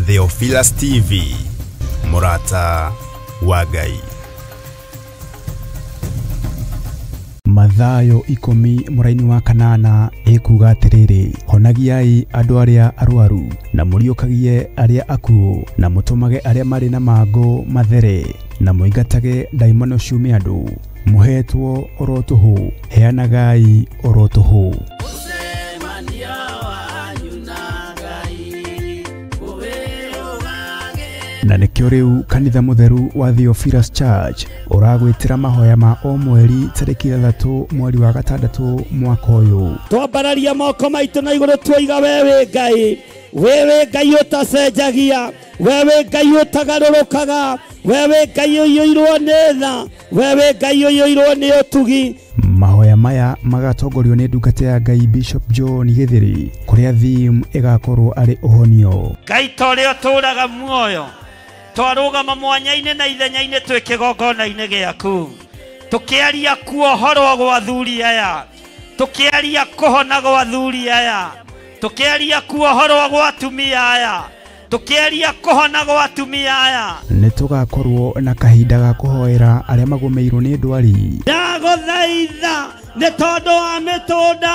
Theophilus TV, mũrata wa Ngai. Mathayo 10 mũraini wa 8 ĩkuga atĩrĩrĩ, honagiai andũ arĩa arwaru na mũriũkagie arĩa akuũ na mũtũmage arĩa marĩ na mangũ mathere na mũingatage ndaimono ciume andũ. Mũhetwo oro tũhũ, heanagai oro tũhũ. Na nĩkĩo rĩu kanitha mũtheru wa Theophilus Church ũragwĩtĩra mahoya ma o mweri tarĩki 6 mweri wa 6 mwaka ũyũ. Twambararia moko maitũ na igũrũ tuoiga wewe Ngai, wewe Ngai ũtacenjagia, wewe Ngai ũtagarũrũkaga, wewe Ngai ũiyũirwo nĩ tha, wewe Ngai ũiyũirwo nĩ ũtugi. Mahoya maya magatongorio nĩ ndungata ya Ngai Bishop John Githiri, kũrĩa theme ĩgakorwo arĩ ũhonio. Ngai ta ũrĩa ũtũũraga muoyo, twarũgama mwanya-inĩ na ithenya-inĩ twĩ kĩgongona-inĩ gĩaku, tũkĩaria kuohorwo gwa athuri aya, tũkĩaria kũhona gwa athuri aya, tũkĩaria kuohorwo gwa atumia aya, tũkĩaria kũhona gwa atumia aya. Nĩ tũgakorwo na kahinda ga kũhoera arĩa magũmĩirwo nĩ ndwari. Ndagũthaitha nĩ tondũ wa mĩtũnda,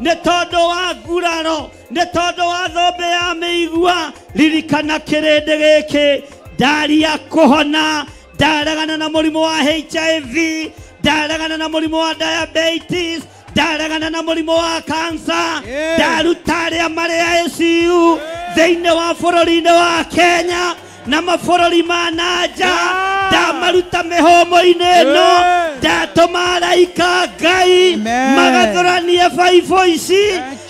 nĩ tondũ wa nguraro, nĩ tondũ wa thũmbĩ ya mĩigua, ririkana kĩrĩndĩ gĩkĩ. Ndaria kũhona, ndaregana na mũrimũ wa HIV, ndaregana na mũrimũ wa diabetes, ndaregana na mũrimũ wa cancer, ndaruta arĩa marĩ ICU thĩinĩ wa bũrũri-inĩ wa Kenya na mabũrũri ma na nja, ndamaruta mĩhũmũ-inĩ ĩno, ndatũma araika Ngai magathũranie baibũ ici,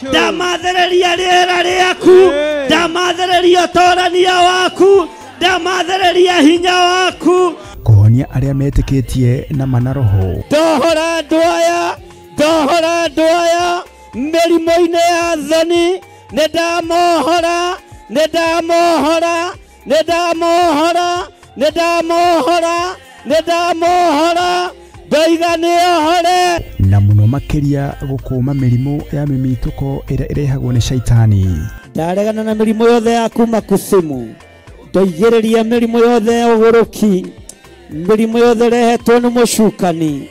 ndamathereria rĩera rĩaku, ndamathereria ũtorania waku, ndamathereria hinya waku. Kũhonia arĩa metĩkĩtie na mana roho. Ndohora andũ aya, ndohora andũ aya mĩrimũ-inĩ ya thoni, nĩ ndamohora, nĩ ndamohora, nĩ ndamohora, nĩ ndamohora, nĩ ndamohora, ndoiga nĩohore. Na mũno makĩria gũkũma mĩrimũ ya mĩmitũko ĩrĩa ĩrehagwo nĩ shaitani. Ndaregana na mĩrimũ yothe ya kuma kusimu, ndoigĩrĩria mĩrimũ yothe ya ũgũrũki, mĩrimũ yothe ĩrehetwo nĩ mũcukani,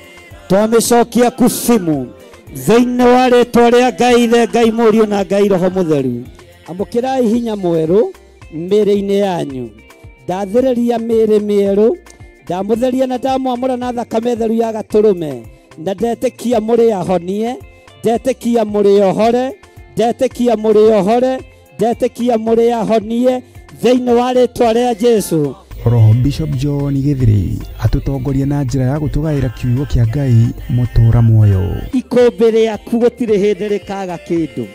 twamĩcokia kusimu thĩinĩ wa rĩtwa rĩa Ngai Ithe, Ngai Mũriũ na Ngai Roho Mũtheru. Amũkĩrai hinya mwerũ mĩĩrĩ-inĩ yanyu, ndathĩrĩria mĩĩrĩ mĩerũ, ndamũtheria na ndamwamũra na thakame theru ya gatũrũme, na ndetĩkia mũrĩ ahonie, ndetĩkia mũrĩ ohore, ndetĩkia mũrĩ ohore, ndetĩkia mũrĩ ahonie thĩinĩ wa rĩtwa rĩa Jesũ. Roho Bishop John Githiri atũtongoria na njĩra ya gũtũgaĩra kiugo kĩa Ngai mũtũũra muoyo. Ikũmbĩ rĩaku gũtirĩ hĩndĩ rĩkaga kĩndũ,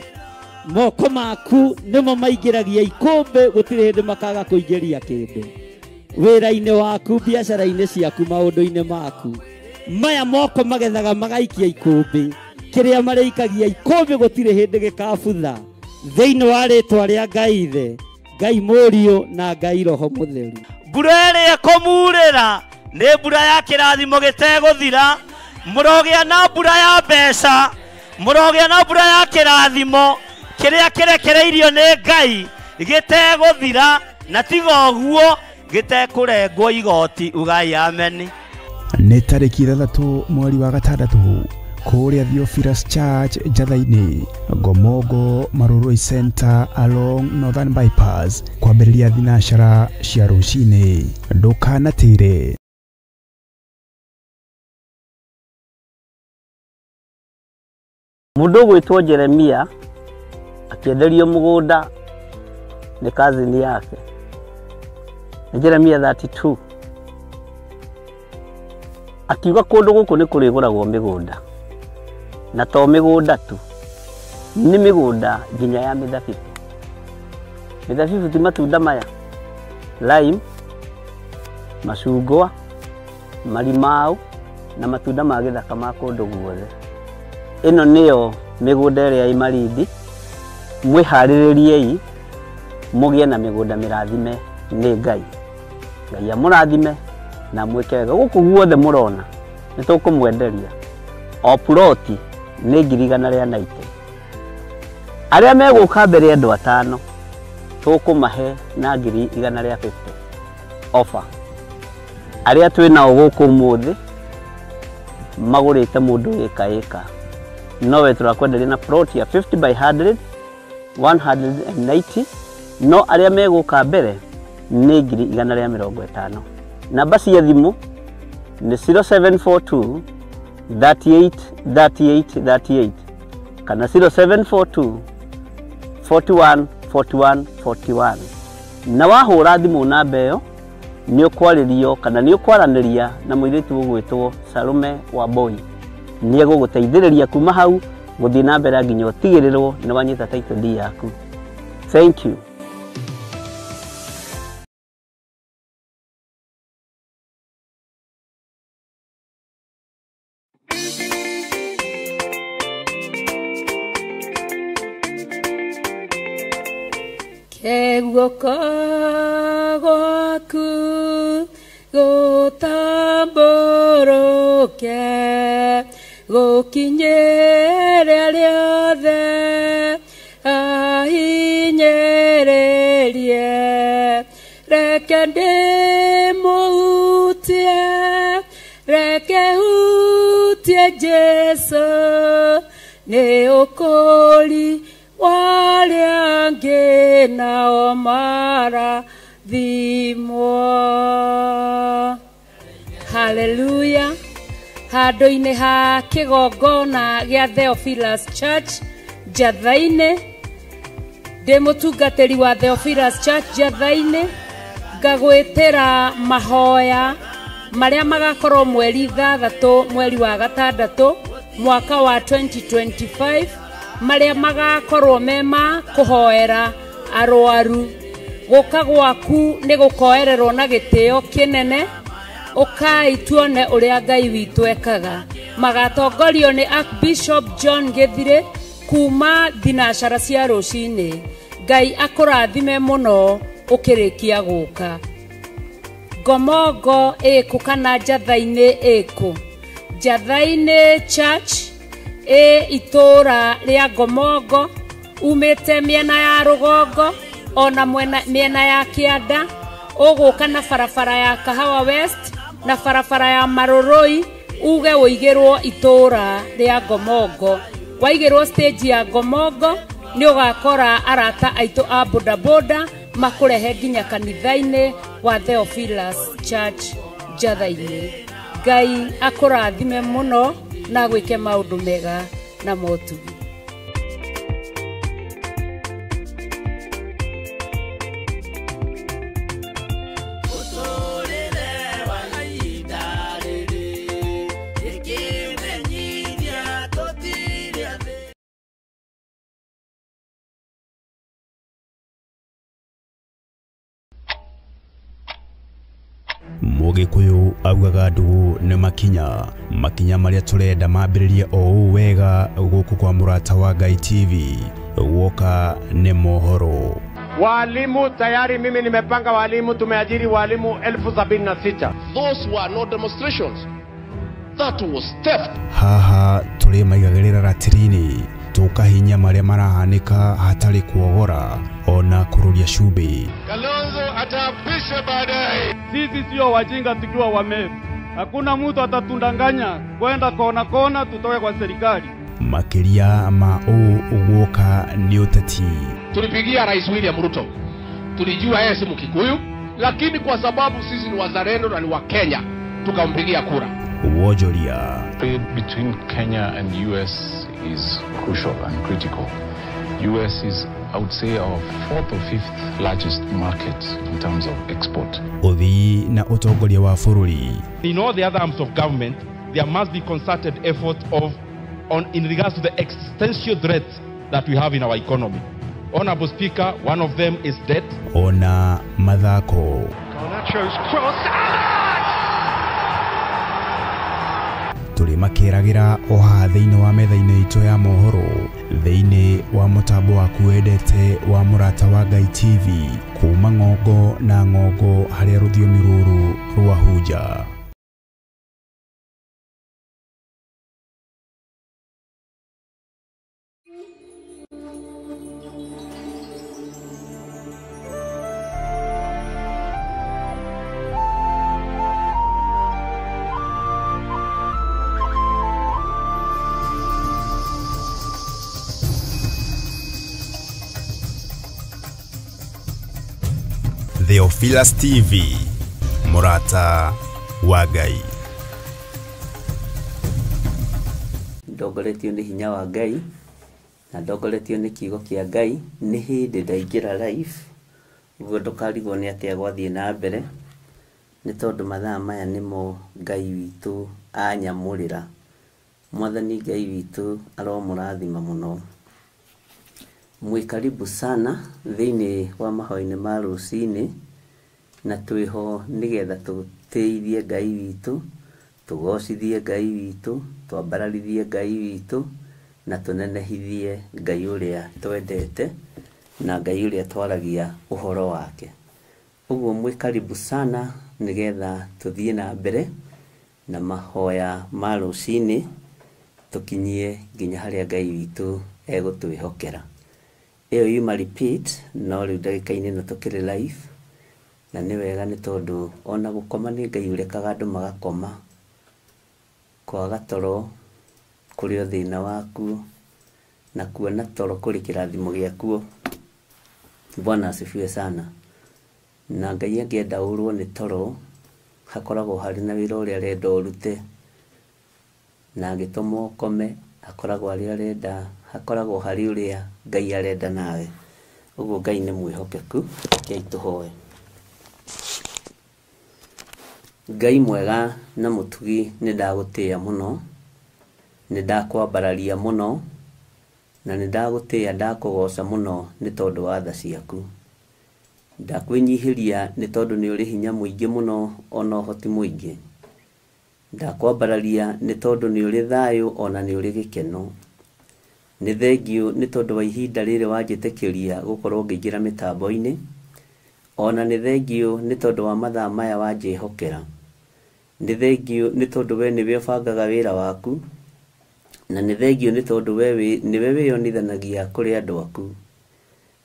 moko maku nĩmo maingĩragia ikũmbĩ, gũtirĩ hĩndĩ makaga kũingĩria kĩndũ. Wĩra-inĩ waku, biacara-inĩ ciaku, maũndũ-inĩ maku, maya moko magethaga magaikia ikũmbĩ, kĩrĩa marĩikagia ikũmbĩ gũtirĩ hĩndĩ gĩkabutha thĩinĩ wa rĩtwa rĩa Ngai Ithe, Ngai Mũriũ na Ngai Roho Mũtheru. Mbura ĩrĩa ĩkũmurĩra nĩ mbura ya kĩrathimo gĩtegũthira, mũrogĩa na mbura ya mbeca, mũrogĩa na mbura ya kĩrathimo kĩrĩa kĩrekereirio nĩ Ngai gĩtegũthira, na tiga ũguo gĩtekũrengwo igoti. Ugai ameni. Nĩ tarĩki 6 mweri wa 6 kũrĩa Theophilus Church Njatha-inĩ, Ngomongo Marurui Center along Northern Bypass, kwambĩrĩria thinacara cia rũcinĩ. Ndũkanatĩre. Mũndũ ũgwĩtwo Jeremia akĩenderio mũgũnda nĩ cousin yake. Nĩ Jeremia 32. Akiuga kũndũ gũkũ nĩ kũrĩgũragwo mĩgũnda, na to mĩgũnda tu, nĩ mĩgũnda nginya ya mĩthabibũ. Mĩthabibũ ti matunda maya, lime, macungwa, marimau na matunda ma gĩthaka ma kũndũ guothe. Ĩno nĩyo mĩgũnda ĩrĩa ĩ Malindi. Mwĩharĩrĩriei mũgĩe na mĩgũnda mĩrathime nĩ Ngai. Ngai amũrathime na mwĩke wega. Gũkũ guothe mũrona nĩ tũkũmwenderia o ploti nĩ 190,000. Arĩa megũka mbere andũ 5 Tũkũmahe na ngiri igana rĩa 50 offer. Arĩa twĩ nao gũkũ ũmũthĩ magũrĩte mũndũ ĩka ĩka, nowe tũrakwenderia na plot ya 50 by 100 190, no arĩa megũka mbere nĩ ngiri igana rĩa mĩrongo ĩtano. Namba cia thimũ nĩ 0742 38 38 38 kana 0742 41 41 41. Na wahũra thimũ namba ĩyo nĩ ũkwarĩrio kana nĩ ũkwaranĩria na mũirĩtu ũgwĩtwo Salome Wambui. Nĩ egũgũteithĩrĩria kuma hau gũthiĩ na mbere nginya ũtigĩrĩrwo nĩ wanyita title deed yaku. Thank you. Guoko gwaku gũtambũrũke gũkinyĩre arĩa othe ahinyĩrĩrie, reke ndĩmũhutie, reke hutie Jesũ, nĩ ũkũũri warĩa angĩ nao marathimwo. Hallelujah. Handũ-inĩ ha kĩgongona gĩa Theophilus Church Njatha-inĩ, ndĩ mũtungatĩri wa Theophilus Church Njatha-inĩ, ngagwĩtĩra mahoya marĩa magakorwo mweri 6 mweri wa 6 mwaka wa 2025, marĩa magakorwo mema kũhoera arwaru. Gũka gwaku nĩ gũkoererwo na gĩtĩo kĩnene, ũkai tuone ũrĩa Ngai witũ ekaga. Magatongorio nĩ Archbishop John Gĩthire kuma thinacara cia rũcinĩ. Ngai akũrathime mũno ũkĩrĩkia gũka. Ngomongo ĩkũ kana Njatha-inĩ ĩkũ? Njatha-inĩ Church ĩ itũra rĩa Ngomongo, umĩte mĩena ya rũgongo ona mĩena ya kĩanda, ũgũka na barabara ya Kahawa West na barabara ya Marũrũi, uge ũigĩrwo itũra rĩa Ngomongo. Waigĩrwo stage ya Ngomongo nĩ ũgakora arata aitũ a bodaboda makũrehe nginya kanitha-inĩ wa Theophilus Church Njatha-inĩ. Ngai akũrathime mũno na gwĩke maũndũ mega na motugi. Mũgĩkũyũ augaga ndũgũ nĩ makinya, makinya marĩa tũrenda mambĩrĩrie o ũũ wega gũkũ kwa Mũrata wa Ngai TV. Woka nĩ mohoro. Walimu tayari mimi nimepanga walimu, tumeajiri walimu 76,000. Those were no demonstrations. That was theft. Haha tũrĩ maigagĩrĩra ratiri-inĩ, tũkahinya marĩa marahanĩka hatarĩ kuogora ona kũrũria cumbĩ. Kalonzo ataapishwa baadaye. Sisi sio wajinga tukiwa Wameru. Hakuna mtu atatundanganya kwenda kona kona tutoke kwa serikali. Makĩria ma ũũ guoka nĩ ũteti. Tulipigia Rais William Ruto. Tulijua yeye si Mkikuyu, lakini kwa sababu sisi ni wazalendo na ni wa Kenya, tukampigia kura. Wonjoria. Trade between Kenya and US is crucial and critical. US is, I would say, our fourth or fifth largest market in terms of export. Ũthii na ũtongoria wa bũrũri. In all the other arms of government, there must be concerted effort in regards to the existential threats that we have in our economy. Honorable Speaker, one of them is debt. Ona mathako. Garnacho's cross. Tũrĩ makĩragĩra o haha thĩinĩ wa metha-inĩ itũ ya mohoro, thĩinĩ wa mũtambo waku wendete wa Mũrata wa Ngai TV, kuma ng'ongo na ng'ongo harĩa rũthiomi rũrũ rwahunja. Theophilus TV, mũrata wa Ngai. Ndongoretio nĩ hinya wa Ngai na ndongoretio nĩ kiugo kĩa Ngai. Nĩ hĩndĩ ndaingĩra live ũguo ndũkarigwo nĩ atĩa gwathiĩ na mbere, nĩ tondũ mathaa maya nĩmo Ngai witũ anyamũrĩra. Mwathani Ngai witũ aromũrathima mũno. Mwĩ karibu sana thĩinĩ wa mahoya-inĩ ma rũcinĩ, na twĩho nĩgetha tũtĩithie Ngai witũ, tũgocithie Ngai witũ, twambararithie Ngai witũ, na tũnenehithie Ngai ũrĩa twendete na Ngai ũrĩa twaragia ũhoro wake. Ũguo mwĩ karibu sana nĩgetha tũthiĩ na mbere na mahoya ma rũcinĩ, tũkinyie nginya harĩa Ngai witũ egũtwĩhokera. Ĩyo yuma repeat, no rĩu ndagĩka-inĩ ĩno tũkĩrĩ live, na nĩ wega nĩ tondũ ona gũkoma nĩ Ngai ũrekaga andũ magakoma. Kwaga toro kũrĩ o thĩna wakuo, na kuona toro kũrĩ kĩrathimo gĩakuo. Bwana asifiwe sana. Na Ngai angĩenda ũrwo nĩ toro, hakoragwo harĩ na wĩra ũrĩa arenda ũrute, na angĩtũma ũkome, hakoragwo harĩ arenda, hakoragwo harĩ ũrĩa Ngai arenda nawe. Ũguo Ngai nĩ mwĩhokeku. Rekei tũhoe. Ngai mwega na mũtugi, nĩ ndagũtĩĩa mũno, nĩ ndakwambararia mũno, na nĩ ndagũtĩĩa ndakũgoca mũno nĩ tondũ wa tha ciaku. Ndakwĩnyihĩria nĩ tondũ nĩ ũrĩ hinya mũingĩ mũno ona ũhoti mũingĩ. Ndakwambararia nĩ tondũ nĩ ũrĩ thayũ ona nĩ ũrĩ gĩkeno. Nĩ thengiũ nĩ tondũ wa ihinda rĩrĩ wanjĩtĩkĩria gũkorwo ngĩingĩra mĩtambo-inĩ, ona nĩ thengiũ nĩ tondũ wa mathaa maya wanjĩhokera. Nĩ thengiũ nĩ tondũ we nĩwe ũbangaga wĩra waku, na nĩ thengiũ nĩ tondũ we nĩwe wĩyonithanagia kũrĩ andũ aku.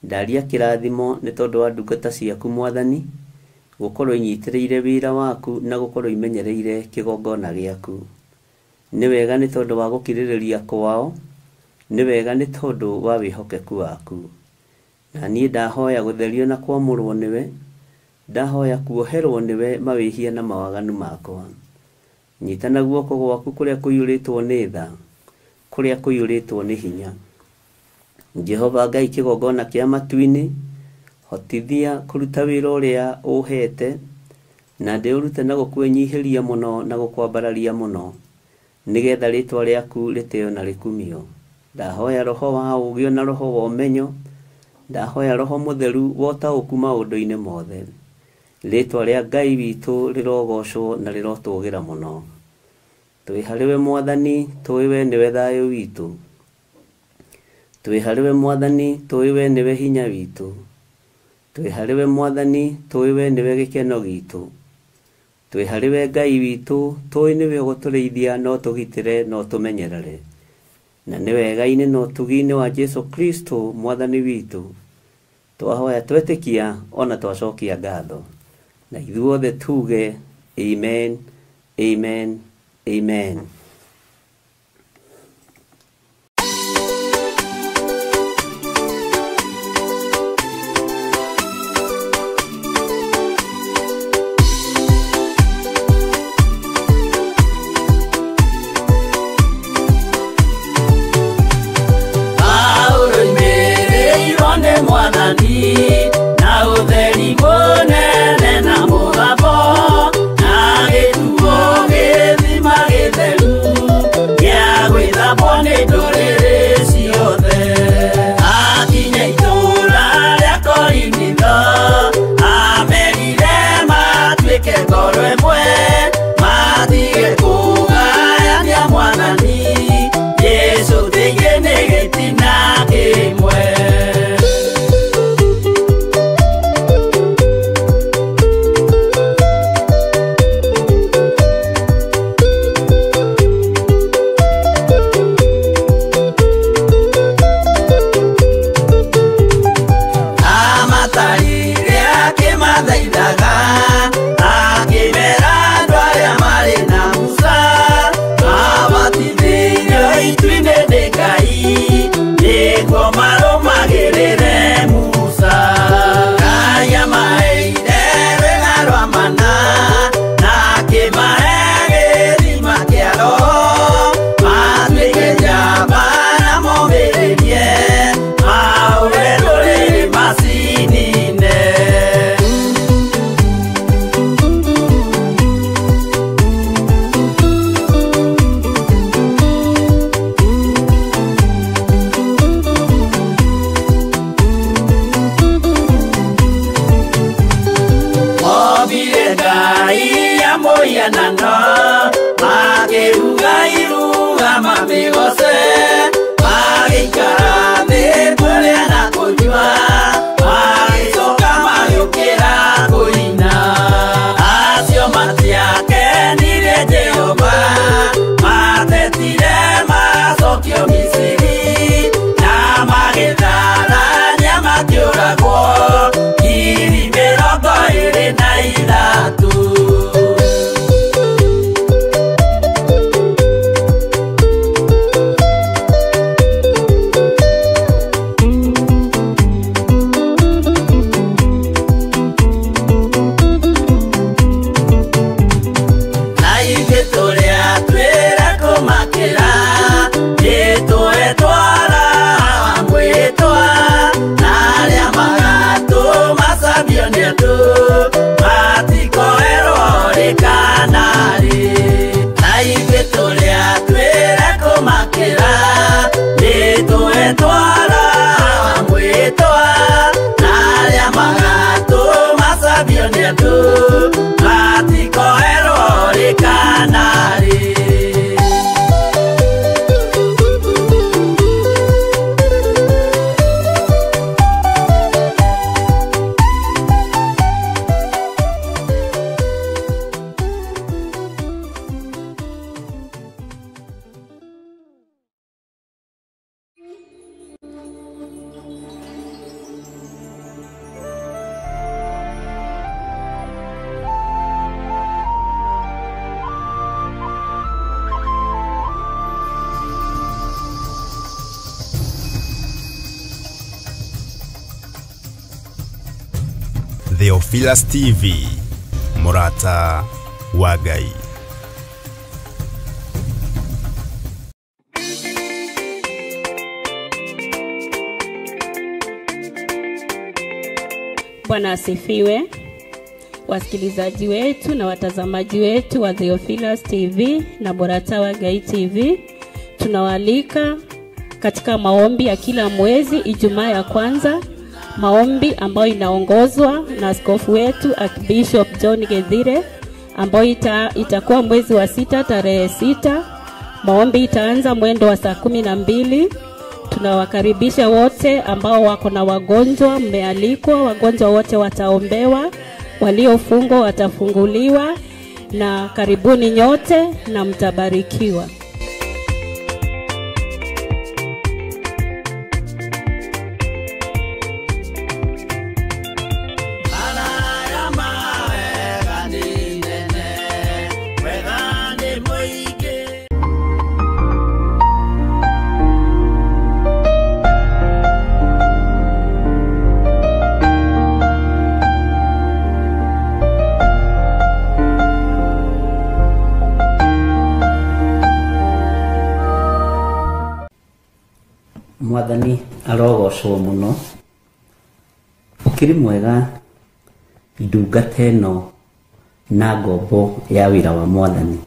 Ndaria kĩrathimo nĩ tondũ wa ndungata ciaku Mwathani, gũkorwo inyitĩrĩire wĩra waku na gũkorwo imenyereire kĩgongona gĩaku. Nĩ wega nĩ tondũ wa gũkirĩrĩria kwao, nĩ wega nĩ tondũ wa wĩhokeku waku. Na niĩ ndahoya gũtherio na kwamũrwo nĩwe, ndahoya kuoherwo nĩwe mawĩhia na mawaganu makwa. Nyita na guoko gwaku kũrĩa kũiyũrĩtwo nĩ tha, kũrĩa kũiyũrĩtwo nĩ hinya. Jehova Ngai kĩgongona kĩa matu-inĩ, hotithia kũruta wĩra ũrĩa ũhete, na ndĩũrute na gũkwĩnyihĩria mũno na gũkwambararia mũno, nĩgetha rĩtwa rĩaku rĩtĩo na rĩkumio. Ndahoya roho wa ũũgĩ na roho wa ũmenyo, ndahoya roho mũtheru wa ũtaũku maũndũ-inĩ mothe. Rĩtwa rĩa Ngai witũ rĩrogocwo na rĩrotũgĩra mũno. Twĩ harĩwe Mwathani, tũĩ we nĩwe thayũ witũ. Twĩ harĩwe Mwathani, tũĩ we nĩwe hinya witũ. Twĩ harĩwe Mwathani, tũĩ we nĩwe gĩkeno gitũ. Twĩ harĩwe Ngai witũ, tũĩ nĩwe ũgũtũrĩithia no tũgitĩre no tũmenyerere. Na nĩ wega-inĩ na ũtugi-inĩ wa Jesu Kristo Mwathani witũ, twahoya twetĩkia ona twacokia ngatho. Na ithuothe tuge amen, amen, amen. Na utheri mũnene na mũgambo, na gĩtuo gĩthima gĩtheru gĩa gwĩthambwo nĩ ndũrĩrĩ ciothe. Akinya itũũra rĩa Korinitho, amerire matuĩke ngoro ĩmwe, matige kũgayania Mwathani Jesũ thĩinĩ nĩ gĩtina kĩmwe. mũhianano makĩruga iruga mamĩgoce magĩikara thĩ kũrĩa na kũnyua magĩcoka magĩũkĩra kũina acio matiakenirie Jehova matetire macokio Misiri na magĩtharania makĩũragwo 23. Na ithuĩ tũrĩa twĩra kũmakĩra nĩtwetwara mwĩtwa na arĩa magatũmacambio nĩ andũ matikoerwo rĩ kana rĩ. Na ithuĩ tũrĩa twĩra kũmakĩra nĩtwetwara mwĩtwa na arĩa magatũmacambio nĩ andũ matikoerwo rĩ kana rĩ. Theophilus TV, Murata wa Ngai. Bwana asifiwe. Wasikilizaji wetu na watazamaji wetu wa Theophilus TV na Murata wa Ngai TV, tunawaalika katika maombi ya kila mwezi Ijumaa ya kwanza, maombi ambayo inaongozwa na askofu wetu Archbishop John Gethire, ambayo itakuwa mwezi wa 6 tarehe 6. Maombi itaanza mwendo wa saa 12. Tunawakaribisha wote ambao wako na wagonjwa, mmealikwa, wagonjwa wote wataombewa, waliofungwa watafunguliwa, na karibuni nyote na mtabarikiwa. Mwathani arogocwo muno ukiri mwega ndungata ĩno na ngombo ya wĩra wa Mwathani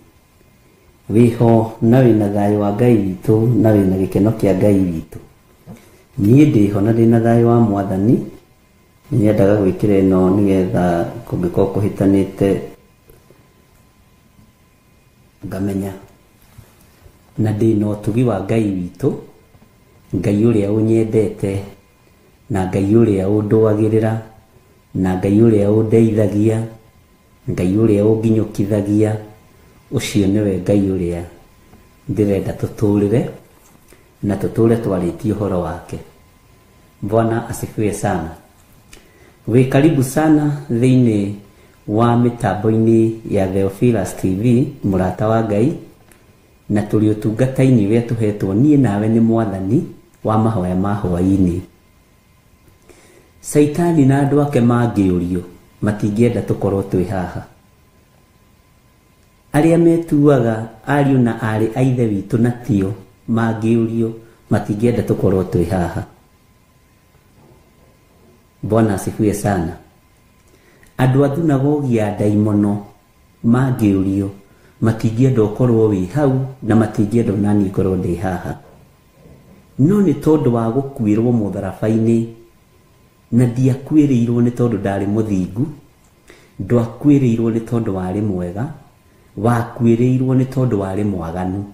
wĩho na wĩna thayũ wa Ngai witũ na wĩna gĩkeno kĩa Ngai witũ. Niĩ ndĩho na ndĩna thayũ wa Mwathani. Nyendaga gwĩkĩra ĩno nĩgetha kũngĩkorwo kũhĩtanĩte ngamenya, na ndĩna ũtugi wa Ngai witũ, Ngai ũrĩa ũnyendete na Ngai ũrĩa ũndũagĩrĩra na Ngai ũrĩa ũndeithagia, Ngai ũrĩa ũnginyũkithagia. Ũcio nĩwe Ngai ũrĩa ndĩrenda tũtũrĩre na tũtũre twarĩtie ũhoro wake. Bwana asifiwe sana. Wĩ karibu sana thĩinĩ wa mĩtambo-inĩ ya Theophilus TV, Mũrata wa Ngai, na tũrĩ ũtungata-inĩ ũrĩa tũhetwo niĩ nawe nĩ Mwathani wa mahoya ma hwaĩ-inĩ. Caitani na andũ ake mangĩũrio matingĩenda tũkorwo twĩ haha. Arĩa metuaga ariũ na aarĩ a Ithe witũ na tio mangĩũrio matingĩenda tũkorwo twĩ haha. Bwana asifiwe sana. Andũ a thunagogi ya ndaimono mangĩũrio matingĩenda ũkorwo wĩ hau na matingĩenda onaniĩ ngorwo ndĩ haha. No nĩ tondũ wa gũkuĩrwo mũtharaba-inĩ, na ndiakuĩrĩirwo nĩ tondũ ndarĩ mũthingu, ndwakuĩrĩirwo nĩ tondũ warĩ mwega, Wakuĩrĩirwo nĩ tondũ warĩ mwaganu,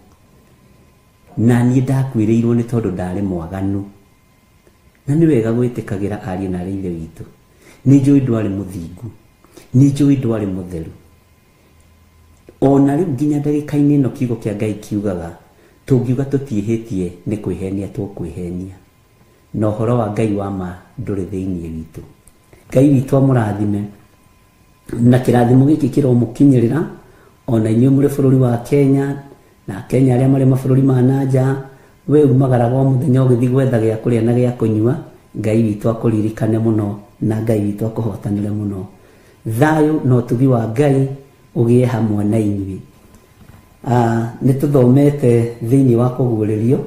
na niĩ ndakuĩrĩirwo nĩ tondũ ndarĩ mwaganu. Na nĩ wega gwĩtĩkagĩra ariũ na aarĩ ithe witũ. Nĩ njũĩ ndwarĩ mũthingu, nĩ njũĩ ndwarĩ mũtheru. Ona rĩu nginya ndagĩka-inĩ ĩno kiugo kĩa Ngai kiugaga tũngiuga tũtiĩhĩtie nĩ kwĩhenia tũkwĩhenia, na ũhoro wa Ngai wa ma ndũrĩ thĩinĩ witũ. Ngai witũ amũrathime, na kĩrathimo gĩkĩ kĩromũkinyĩrĩra ona inyuĩ mũrĩ bũrũri wa Kenya na Kenya arĩa marĩ mabũrũri ma na nja. We umagaraga o mũthenya ũgĩthiĩ gwetha gĩa kũrĩa na gĩa kũnyua. Ngai witũ akũririkane mũno na Ngai witũ akũhotanĩre mũno. Thayũ na ũtugi wa Ngai ũgĩe hamwe na inyuĩ. Nĩ tũthomete thĩinĩ wa kũguũrĩrio,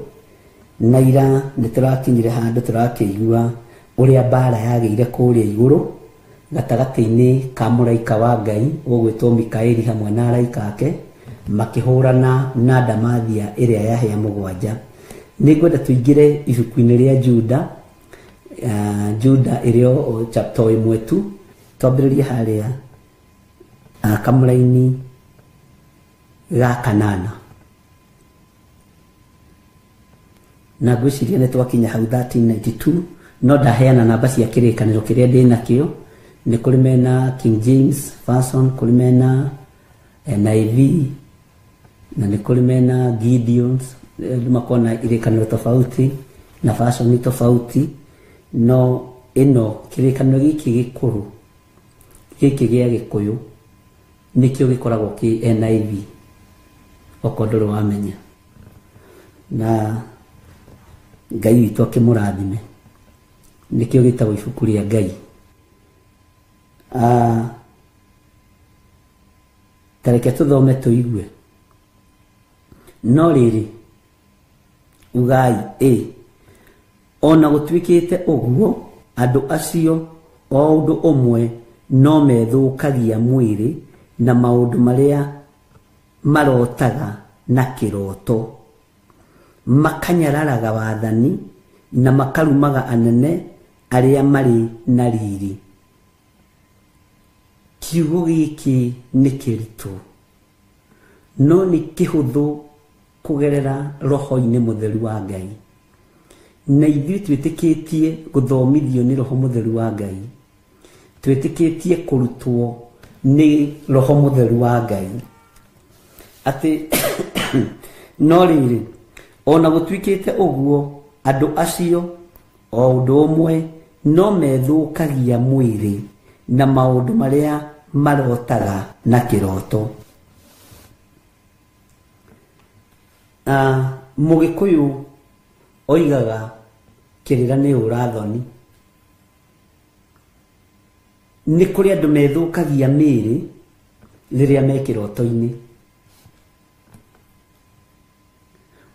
na ira nĩ tũrakinyire handũ tũrakĩigua ũrĩa mbara yagĩire kũrĩa igũrũ gatagatĩ-inĩ ka mũraika wa Ngai ũgwĩtwo Mikaeli hamwe na araika ake makĩhũrana na ndamathia ĩrĩa ya hĩa mũgwanja. Nĩ ngwenda tũingĩre ibuku-inĩ rĩa Juda, Juda ĩrĩ o chapter 1 tu, twambĩrĩrie harĩa kamũraini ga kanana. Na ngwĩciria nĩ twakinya hau 1392, no ndaheana namba cia kĩrĩkanĩro kĩrĩa ndĩ nakĩo. Nĩ kũrĩ mena King James Version, kũrĩ mena NIV, na nĩ kũrĩ mena Gideons. Andũ makona irĩkanĩro tofauti na version tofauti, no ĩno kĩrĩkanĩro gĩkĩ gĩkũrũ gĩkĩ gĩa Gĩkũyũ nĩkĩo gĩkoragwo kĩ NIV, okorwo ndũrĩ wamenya. Na Ngai witũ akĩmũrathime. Nĩkĩo gĩtagwo ibuku rĩa Ngai. Ta reke tũthome tũigue. No rĩrĩ, ugai ĩ, ona gũtuĩkĩte ũguo, andũ acio o ũndũ ũmwe no methũkagia mwĩrĩ na maũndũ marĩa marotaga na kĩroto, makanyararaga wathani na makarumaga anene arĩa marĩ na riri. Kiugo gĩkĩ nĩ kĩritũ, no nĩ kĩhũthũ kũgerera roho-inĩ mũtheru wa Ngai. Na ithuĩ twĩtĩkĩtie gũthomithio nĩ roho mũtheru wa Ngai, twĩtĩkĩtie kũrutwo nĩ roho mũtheru wa Ngai. Atĩ no rĩrĩ, ona gũtuĩkĩte ũguo, andũ acio o ũndũ ũmwe no methũkagia mwĩrĩ na maũndũ marĩa marotaga na kĩroto. Mũgĩkũyũ oigaga kĩrĩra nĩ ũrathoni. Nĩ kũrĩ andũ methũkagia mĩĩrĩ rĩrĩa me kĩroto-inĩ.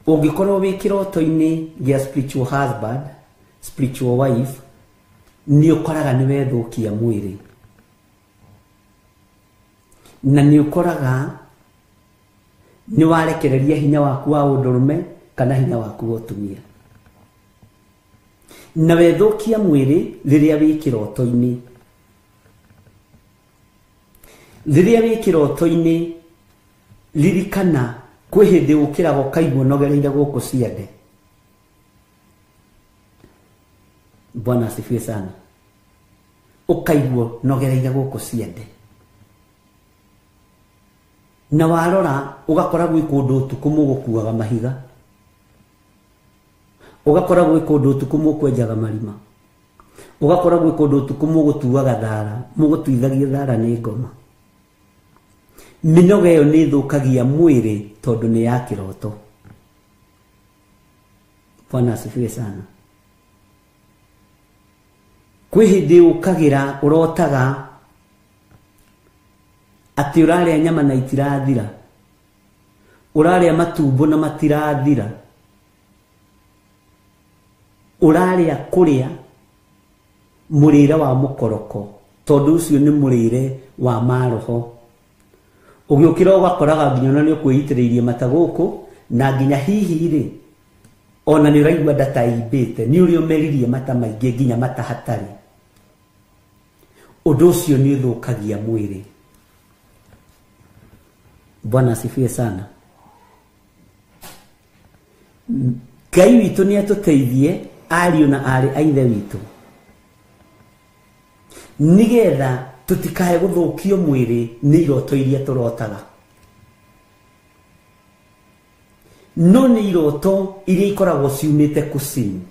Ũngĩkorwo wĩ kĩroto-inĩ gĩa spiritual husband, spiritual wife, nĩ ũkoraga nĩ wethũkia mwĩrĩ, na nĩ ũkoraga nĩ warekereria hinya waku wa ũndũrũme kana hinya waku wa ũtumia. Na wethũkia mwĩrĩ rĩrĩa wĩ kĩroto-inĩ. Rĩrĩa wĩ kĩroto-inĩ, ririkana kwĩ hĩndĩ ũkĩraga ũkaigua ũnogereire gũkũ ciande. Bwana asifiwe sana. Ũkaigua ũnogereire gũkũ ciande, na warora ũgakora gwĩ kũndũ ũtukũ mũgũkuaga mahiga, ũgakora gwĩ kũndũ ũtukũ mũkwenjaga marima, ũgakora gwĩ kũndũ ũtukũ mũgũtuaga thara, mũgũtuithagia thara nĩ ngoma. Mĩnoga ĩyo nĩ ĩthũkagia mwĩrĩ tondũ nĩ ya kĩroto. Bwana asifiwe sana. Kwĩ hĩndĩ ũkagĩra ũrotaga atĩ ũrarĩa nyama na itirathira, ũrarĩa matumbo na matirathira, ũrarĩa kũrĩa mũrĩre wa mũkoroko, tondũ ũcio nĩ mũrĩre wa maroho. Ũgĩũkĩra ũgakoraga nginya ona nĩ ũkwĩitĩrĩirie mata gũkũ, na nginya hihi rĩ ona nĩ ũraigua nda ta imbĩte, nĩ ũrĩa ũmeririe mata maingĩ nginya mata hatarĩ. Ũndũ ũcio nĩ ũthũkagia mwĩrĩ. Bwana asifiwe sana. Ngai witũ nĩ atũteithie ariũ na aarĩ a ithe witũ, nĩgetha tũtikae gũthũkio mwĩrĩ nĩ iroto iria tũrotaga. No nĩ iroto iria ikoragwo ciumĩte kusimu,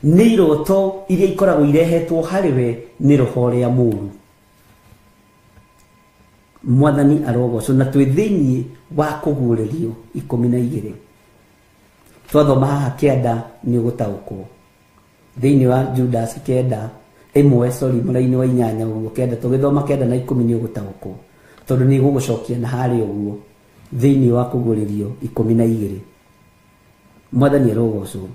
nĩ iroto iria ikoragwo irehetwo harĩ we nĩ roho ũrĩa mũũru. Mwathani arogocwo. Na twĩ thĩinĩ wa kũguũrĩrio 12. Twathoma haha 9 nĩ ũgũtaũkwo. Thĩinĩ wa Judas 9 ĩmwe, sorry, mũraini wa 8 ũguo 9, tũgĩthoma 9 na 10 nĩ ũgũtaũkwo, tondũ nĩ gũgũcokia na harĩa ũguo thĩinĩ wa kũguũrĩrio 12. Mwathani arogocwo.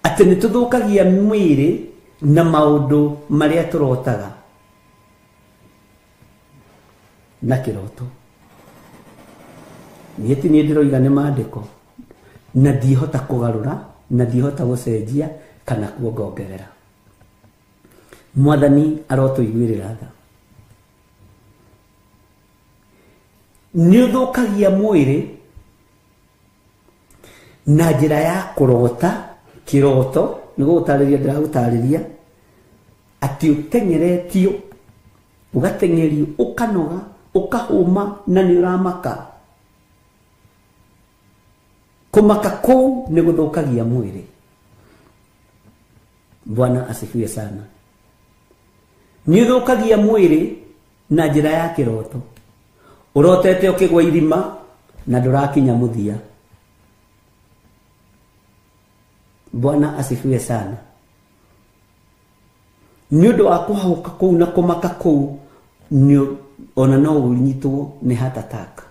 Atĩ nĩ tũthũkagia mwĩrĩ na maũndũ marĩa tũrotaga na kĩroto. Niĩ ti niĩ ndĩroiga, nĩ maandĩko, na ndihota kũgarũra na ndihota gũcenjia kana kuongongerera. Mwathani arotũiguĩrĩra tha. Nĩ ũthũkagia mwĩrĩ na njĩra ya kũrota kĩroto. Nĩ gũgũtarĩria ndĩragũtarĩria atĩ ũteng'eretio, ũgateng'erio, ũkanoga, ũkahũma na nĩ ũramaka. Kũmaka kũu nĩ gũthũkagia mwĩrĩ. Bwana asifiwe sana. Nĩ ũthũkagia mwĩrĩ na njĩra ya kĩroto. Ũrotete ũkĩgwa irima na ndũrakinya mũthia. Bwana asifiwe sana. Nĩ ũndũ wa kũhahũka kũu na kũmaka kũu, ona no ũnyitwo nĩ heart attack.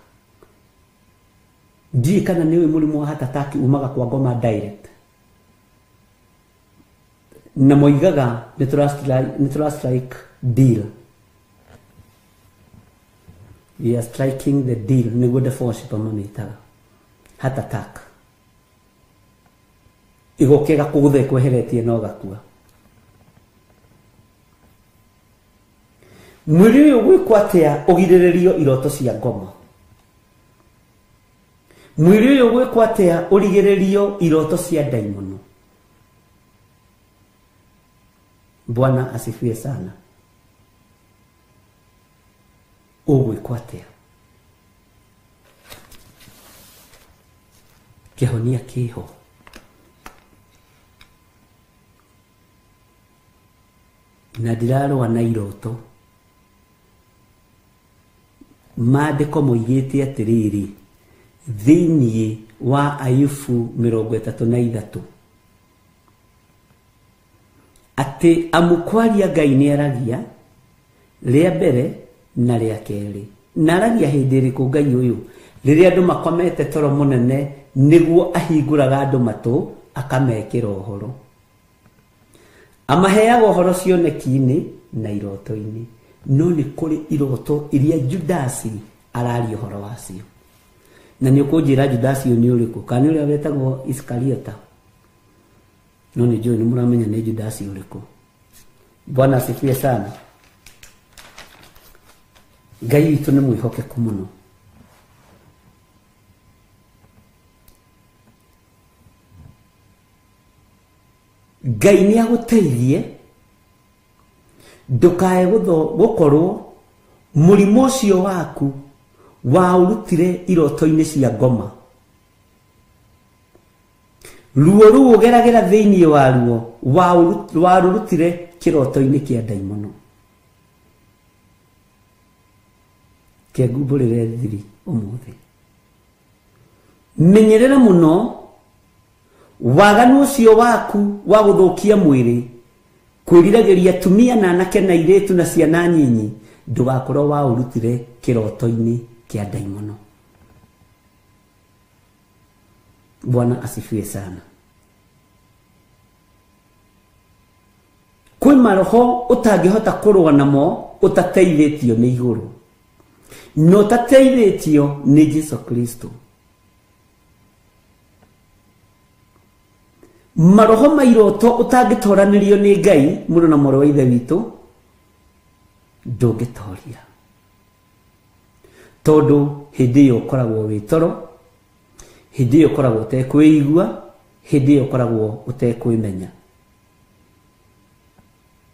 Ndiũĩ kana nĩ ũĩ mũrimũ wa heart attack umaga kwa ngoma direct. Na moigaga nĩ tũra strike deal. We are striking the deal, nĩguo the worship mamĩtaga. Heart attack. Ĩgoka ĩgakũgũtha ĩkweheretie na ũgakua. Mwĩrĩ ũyũ ũgwĩkwo atĩa ũgirĩrĩrio iroto cia ngoma? Mwĩrĩ ũyũ ũgwĩkwo atĩa ũrigĩrĩrio iroto cia ndaimono? Bwana asifiwe sana. Ũgwĩkwo atĩa? Kĩhonia kĩho. Na ndirarũa na iroto. Maandĩko moigĩte atĩrĩrĩ, thĩinĩ wa Ayubu 33, atĩ amu kwaria Ngai nĩ aragia rĩa mbere na rĩa kerĩ. Na aragia hĩndĩ ĩrĩkũ Ngai ũyũ? Rĩrĩa andũ makomete toro mũnene, nĩguo ahingũraga andũ matũ akamekĩra ũhoro. Amaheaga ũhoro cioneki-inĩ na iroto-inĩ. No nĩ kũrĩ iroto iria Judasi araria ũhoro wacio. Na nĩ ũkũnjĩra Judasi ũyũ nĩ ũrĩkũ? Kana nĩ ũrĩa wetagwo Iskariota? No nĩ njũĩ nĩ mũramenya nĩ Judasi ũrĩkũ. Bwana asifiwe sana. Ngai witũ nĩ mwĩhokeku mũno. Ngai nĩ agũteithie ndũkae gũkorwo mũrimũ ũcio waku waũrutire iroto-inĩ cia ngoma. Ruo rũu ũgeragĩra thĩinĩ wa ruo warũrutire kĩroto-inĩ kĩa ndaimono. Kĩngumbũrĩre thiri ũmũthĩ. Menyerera mũno waganu ũcio waku wa gũthũkia mwĩrĩ, kwĩriragĩria atumia na anake na airĩtu na ciana nyinyi, ndũgakorwo waũrutire kĩroto-inĩ kĩa ndaimono. Bwana asifiwe sana. Kwĩ maroho ũtangĩhota kũrũa namo ũtateithĩtio nĩ igũrũ, na ũtateithĩtio nĩ Jesu Kristo. Maroho ma iroto ũtangĩtoranĩrio nĩ Ngai, mũrũ na mwarĩ wa ithe witũ, ndũngĩtoria. Tondũ hĩndĩ ĩyo ũkoragwo wĩ toro, hĩndĩ ĩyo ũkoragwo ũtekwĩigua, hĩndĩ ĩyo ũkoragwo ũtekwĩmenya.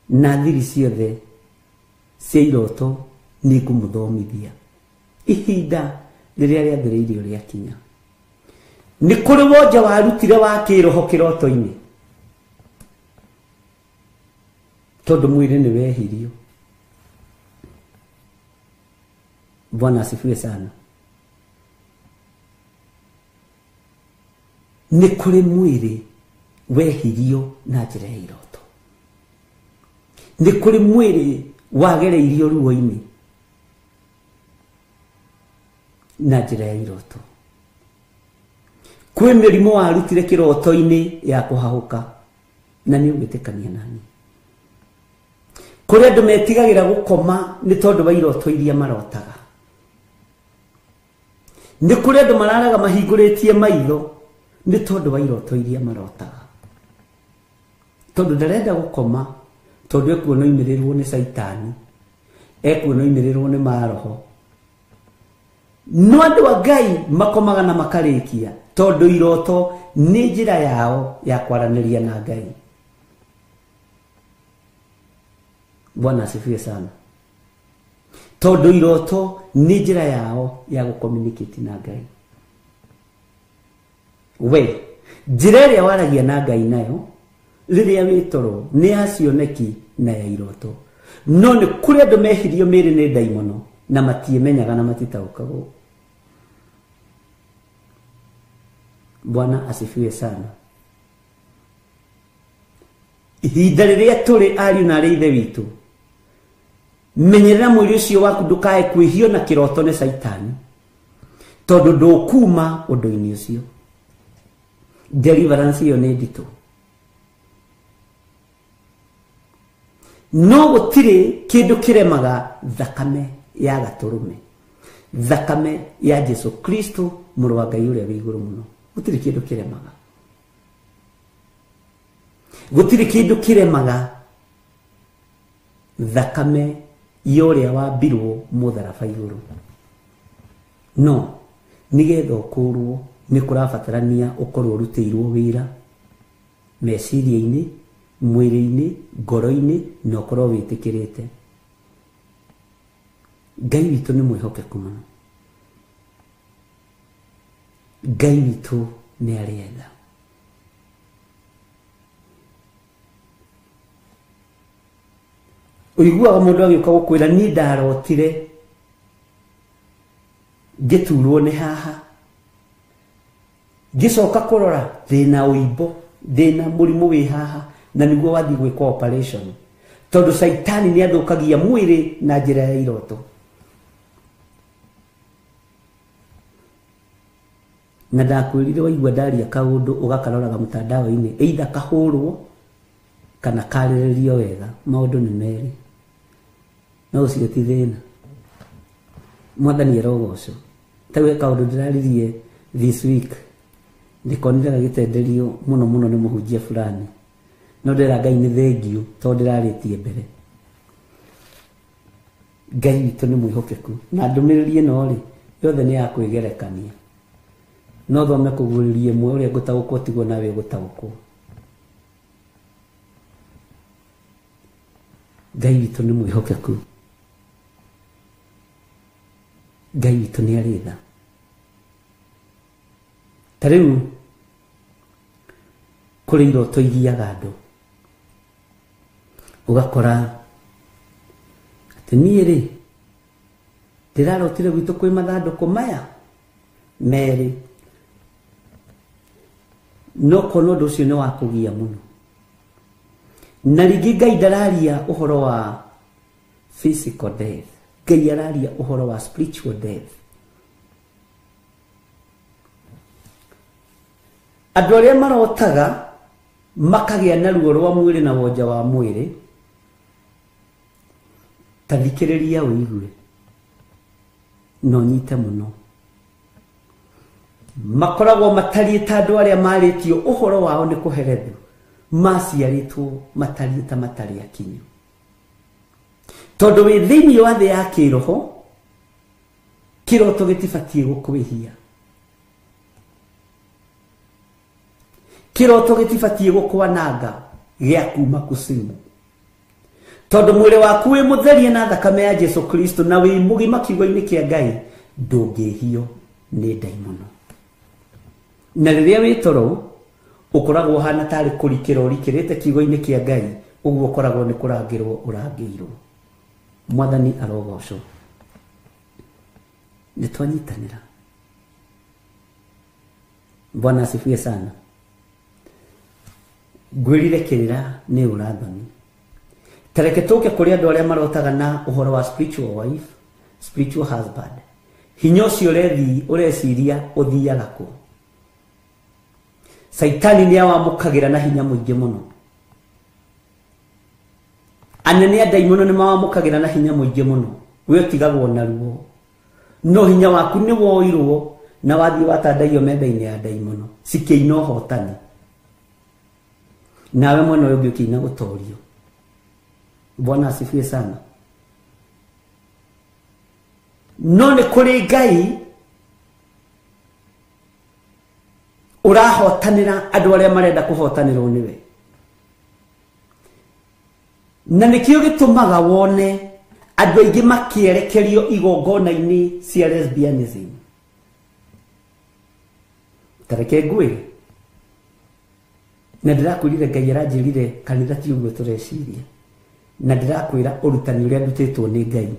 Na thiri ciothe cia iroto nĩ ngũmũthomithia ihinda rĩrĩa rĩathĩrĩirio rĩakinya. Nĩ kũrĩ wonja warutire wa kĩroho kĩroto-inĩ, tondũ mwĩrĩ nĩ wehirio. Bwana asifiwe sana. Nĩ kũrĩ mwĩrĩ wehirio na njĩra ya iroto. Nĩ kũrĩ mwĩrĩ wagereirio ruo-inĩ na njĩra ya iroto. Kwĩ mĩrimũ warutire kĩroto-inĩ ya kũhahũka, na nĩ ũgwĩtĩkania nani. Kũrĩ andũ metigagĩra gũkoma nĩ tondũ wa iroto iria marotaga. Nĩ kũrĩ andũ mararaga mahingũrĩtie maitho nĩ tondũ wa iroto iria marotaga. Tondũ ndarenda gũkoma, tondũ ekuona oimĩrĩrwo nĩ caitani, ekuona oimĩrĩrwo nĩ maroho. No andũ a Ngai makomaga na makarĩkia, tondũ iroto nĩ njĩra yao ya kwaranĩria na Ngai. Bwana asifiwe sana. Tondũ iroto nĩ njĩra yao ya gũcommunicate na Ngai. We njĩra ĩrĩa waragia na Ngai nayo rĩrĩa wĩ toro nĩ ya cioneki na ya iroto. No nĩ kũrĩ andũ mehirio mĩĩrĩ nĩ ndaimono na matiĩmenyaga na matitaũkagwo. Bwana asifiwe sana. Ihinda rĩrĩa tũrĩ ariũ na arĩ ithe witũ, menyerera mwĩrĩ ũcio waku ndũkae kwĩhio na kĩroto nĩ caitani, tondũ ndũkuma ũndũ-inĩ ũcio. Deliverance ĩyo nĩ nditũ. No gũtirĩ kĩndũ kĩremaga thakame ya gatũrũme, thakame ya Jesu Kristo mũrũ wa Ngai ũrĩa wĩ igũrũ mũno. Gũtirĩ kĩndũ kĩremaga. Gũtirĩ kĩndũ kĩremaga thakame ya ũrĩa wambirwo mũtharaba igũrũ. No nĩgetha ũkũrwo nĩ kũrabatarania ũkorwo ũrutĩirwo wĩra meciria-inĩ, mwĩrĩ-inĩ, ngoro-inĩ, na ũkorwo wĩtĩkĩrĩte. Ngai witũ nĩ mwĩhokeku mũno. Ngai witũ nĩ arĩ tha. Ũiguaga mũndũ agĩũka gũkwĩra niĩ ndarotire ngĩturwo nĩ haha, ngĩcoka kũrora ndĩna ũimbo, ndĩna mũrimũ wĩ haha, na nĩguo wathiĩ gwĩkwo operation, tondũ caitani nĩ athũkagia mwĩrĩ na njĩra ya iroto. Na ndakwĩrire waigua ndaria kaũndũ ũgakaroraga mtandao-inĩ, either kahũrwo kana karĩrĩrio wega, maũndũ nĩ merĩ. No ũcio ti thĩna. Mwathani arogocwo. Ta we kaũndũ ndĩraririe this week, ndĩkonire gagĩtenderio mũno mũno nĩ mũhunjia fulani. No ndĩra Ngai nĩ thengiũ tondũ ndĩrarĩtie mbere. Ngai witũ nĩ mwĩhokeku. Na ndũmĩrĩri ĩno rĩ, yothe nĩ ya kwĩgerekania. No thome kũguũrĩria ĩmwe ũrĩa ngũtaũkwo tiguo nawe ũgũtaũkwo. Ngai witũ nĩ mwĩhokeku. Ngai witũ nĩ arĩ tha. Ta rĩu kũrĩ iroto igiaga andũ, ũgakora atĩ niĩ rĩ ndĩrarotire gwitũ kwĩ mathandũkũ maya merĩ, no kona ũndũ ũcio nĩ wa kũgia mũno. Na rĩngĩ Ngai ndararia ũhoro wa physical death, Ngai araria ũhoro wa spiritual death. Andũ arĩa marotaga makagĩa na ruo rwa mwĩrĩ na wonja wa mwĩrĩ, ta thikĩrĩria ũigue na ũnyite mũno. Makoragwo matariĩ ta andũ arĩa marĩtio ũhoro wao nĩ kũherethio, maciarĩtwo matariĩ ta matarĩ akinyu. Tondũ wĩ thĩinĩ wa thĩ ya kĩroho, Kĩroto gĩtibatiĩ gũkwĩhia. Kĩroto gĩtibatiĩ gũkwananga gĩa kuma kusimu. Tondũ mwĩrĩ waku wĩ mũtherie na thakame ya Jesu Kristo na wĩ mũgima kiugo-inĩ kĩa Ngai, ndũngĩhio nĩ ndaimono. Na rĩrĩa wĩ toro ũkoragwo ũhana tarĩ kũrikĩra ũrikĩrĩte kiugo-inĩ kĩa Ngai, ũguo ũkoragwo nĩ kũrangĩrwo ũrangĩirwo. Mwathani arogocwo. Nĩ twanyitanĩra. Bwana asifiwe sana. Ngwĩrire kĩrĩra nĩ ũrathoni. Tareke tũke kũrĩ andũ arĩa marotaga na ũhoro wa spiritual wife, spiritual husband. Hinya ũcio ũreciria ũthiaga kũ? Saitani nĩ awamũkagĩra na hinya mũingĩ mũno. Anene a ndaimono nĩ mawamũkagĩra na hinya mũingĩ mũno. We ũtigagwo na ruo. No hinya waku nĩ woirwo na wathiĩ watandaiyo metha-inĩ ya ndaimono cikĩina ũhotani. Nawe mwena ũyũ ũngĩ ũkĩina gũtorio. Bwana asifiwe sana. No nĩ kũrĩ Ngai ũrahotanĩra andũ arĩa marenda kũhotanĩrwo nĩwe. Na nĩkĩo gĩtũmaga wone andũ aingĩ makĩerekerio igongona-inĩ cia lesbianism. Tareke ngwĩre. Na ndĩrakwĩrire Ngai aranjĩrire kanitha ti ũguo tũreciria. Na ndĩrakwĩra ũrutani ũrĩa ndutĩtwo nĩ Ngai.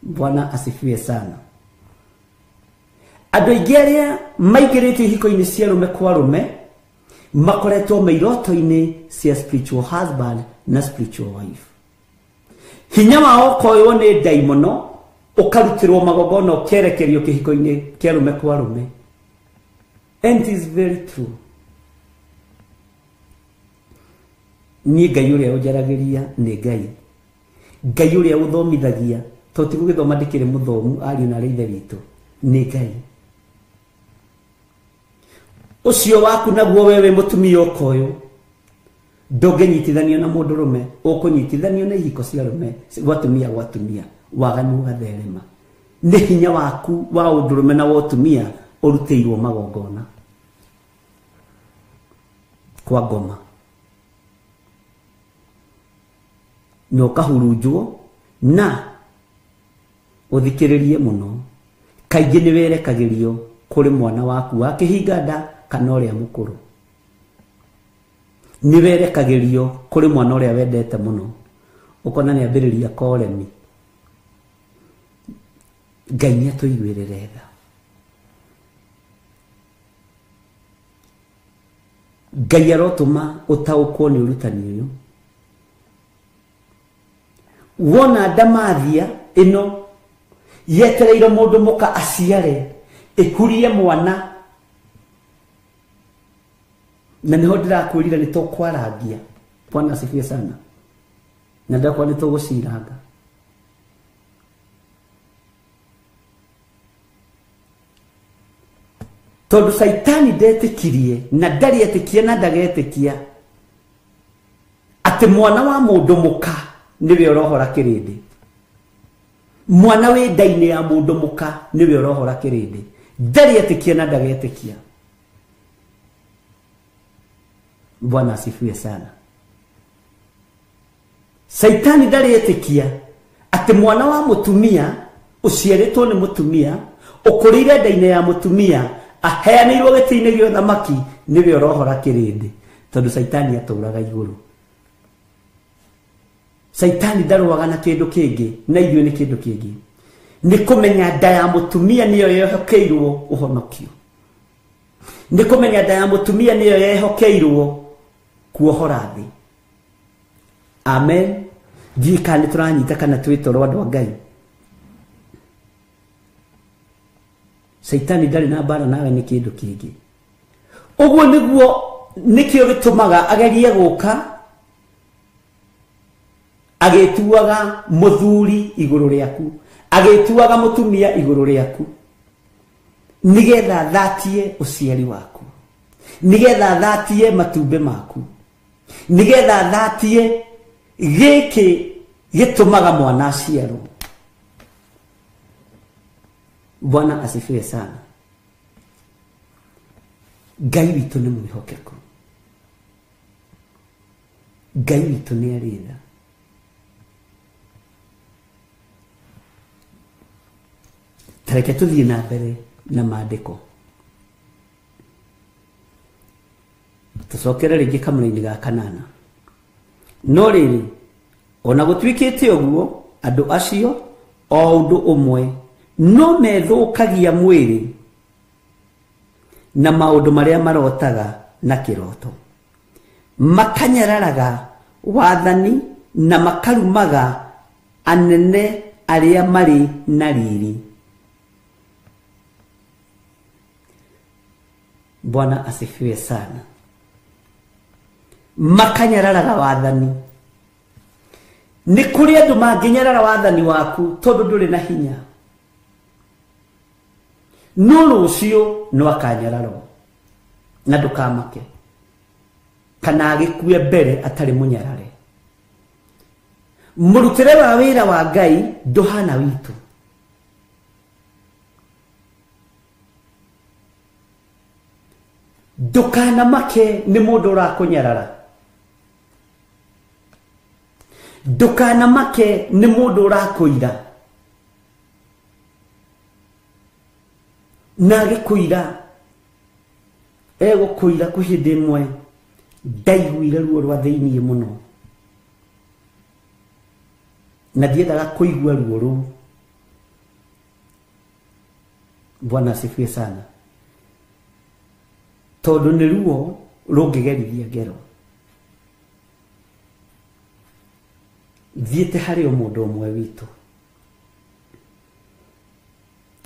Bwana asifiwe sana. Andũ aingĩ arĩa maingĩrĩtio ihiko-inĩ cia rũme kwa rũme makoretwo me iroto-inĩ cia spiritual husband na spiritual wife. Hinya wao ũkoywo nĩ ndaimono ũkarutĩrwo magongona ũkerekerio kĩhiko-inĩ kĩa rũme kwa rũme. And it is very true. Niĩ Ngai ũrĩa ũnjaragĩria nĩ Ngai. Ngai ũrĩa ũthomithagia, tondũ ti gũgĩthoma ndĩkĩrĩ mũthomu ariũ na arĩ ithe witũ, nĩ Ngai. Ũcio waku naguo we wĩ mũtumia ũkoywo, ndũngĩnyitithanio na mũndũrũme, ũkũnyitithanio na ihiko cia rũme, gwatumia gwatumia, waganu ũgatherema. Nĩ hinya waku wa ũndũrũme na wa ũtumia ũrutĩirwo magongona kwa ngoma. Na ũkahurunjwo na ũthikĩrĩrie mũno. Kaingĩ nĩ werekagĩrio kũrĩ mwana waku wa kĩhinga nda kana ũrĩa mũkũrũ. Nĩ werekagĩrio kũrĩ mwana ũrĩa wendete mũno, ũkona nĩ ambĩrĩria koremi. Ngai nĩ atũiguĩrĩre tha. Ngai arotũma ũtaũkwo nĩ ũrutani ũyũ. Wona ndamathia ĩno yetereire mũndũ mũka aciare ĩkurie mwana, na nĩho ndĩrakwĩrire nĩ tũkwarangia. Bwana asifiwe sana. Na ndakwa nĩ tũgũciranga. Tondũ Saitani ndetĩkirie na ndarĩ etĩkia na ndagetĩkia atĩ mwana wa mũndũ mũka nĩwe ũrohora kĩrĩndĩ. Mwana wĩ nda-inĩ ya mũndũ mũka nĩwe ũrohora kĩrĩndĩ. Ndarĩ etĩkia na ndagetĩkia. Bwana asifiwe sana. Saitani ndarĩ etĩkia atĩ mwana wa mũtumia ũciarĩtwo nĩ mũtumia ũkũrĩire nda-inĩ ya mũtumia aheanĩirwo gĩtĩ-inĩ gĩa ũthamaki nĩwe ũrohora kĩrĩndĩ. Tondũ Saitani atũraga igũrũ. Saitani ndarũaga na kĩndũ kĩngĩ na ithuĩ nĩ kĩndũ kĩngĩ. Nĩ kũmenya nda ya mũtumia nĩyo yehokeirwo ũhonokio. Nĩ kũmenya nda ya mũtumia nĩyo yehokeirwo kuohora thĩ. Amen. Ndiũĩ kana nĩ tũranyita kana twĩ toro andũ a Ngai. Saitani ndarĩ na mbara nawe nĩ kĩndũ kĩngĩ. Ũguo nĩguo nĩkĩo gĩtũmaga agerie gũka agĩtuaga mũthuri igũrũ rĩaku, agĩtuaga mũtumia igũrũ rĩaku, nĩgetha thatie ũciari waku, nĩgetha thatie matumbĩ maku, nĩgetha thatie gĩkĩ gĩtũmaga mwana aciarwo. Bwana asifiwe sana. Ngai witũ nĩ mwĩhokeku. Ngai witũ nĩ arĩ tha. Tareke tũthiĩ na mbere na maandĩko. Tũcokere rĩngĩ kamũra-inĩ ga kanana. No rĩrĩ, ona gũtuĩkĩte ũguo, andũ acio o ũndũ ũmwe no methũkagia mwĩrĩ na maũndũ marĩa marotaga na kĩroto, makanyararaga wathani na makarumaga anene arĩa marĩ na riri. Bwana asifiwe sana. Makanyararaga wathani. Nĩ kũrĩ andũ mangĩnyarara wathani waku tondũ ndũrĩ na hinya, no rũciũ no akanyararwo na ndũkamake kana agĩkue mbere atarĩ mũnyarare. Mũrutĩre wa wĩra wa Ngai ndũhana witũ. Ndũkanamake nĩ mũndũ ũrakũnyarara. Ndũkanamake nĩ mũndũ ũrakũira. Na agĩkũira, egũkũira kwĩ hĩndĩ ĩmwe ndaiguire ruo rwa thĩiniĩ mũno, na ndiendaga kũigua ruo rũu. Bwana asifiwe sana. Tondũ nĩ ruo rũngĩgerithia ngero. Thiĩte harĩ o mũndũ ũmwe witũ,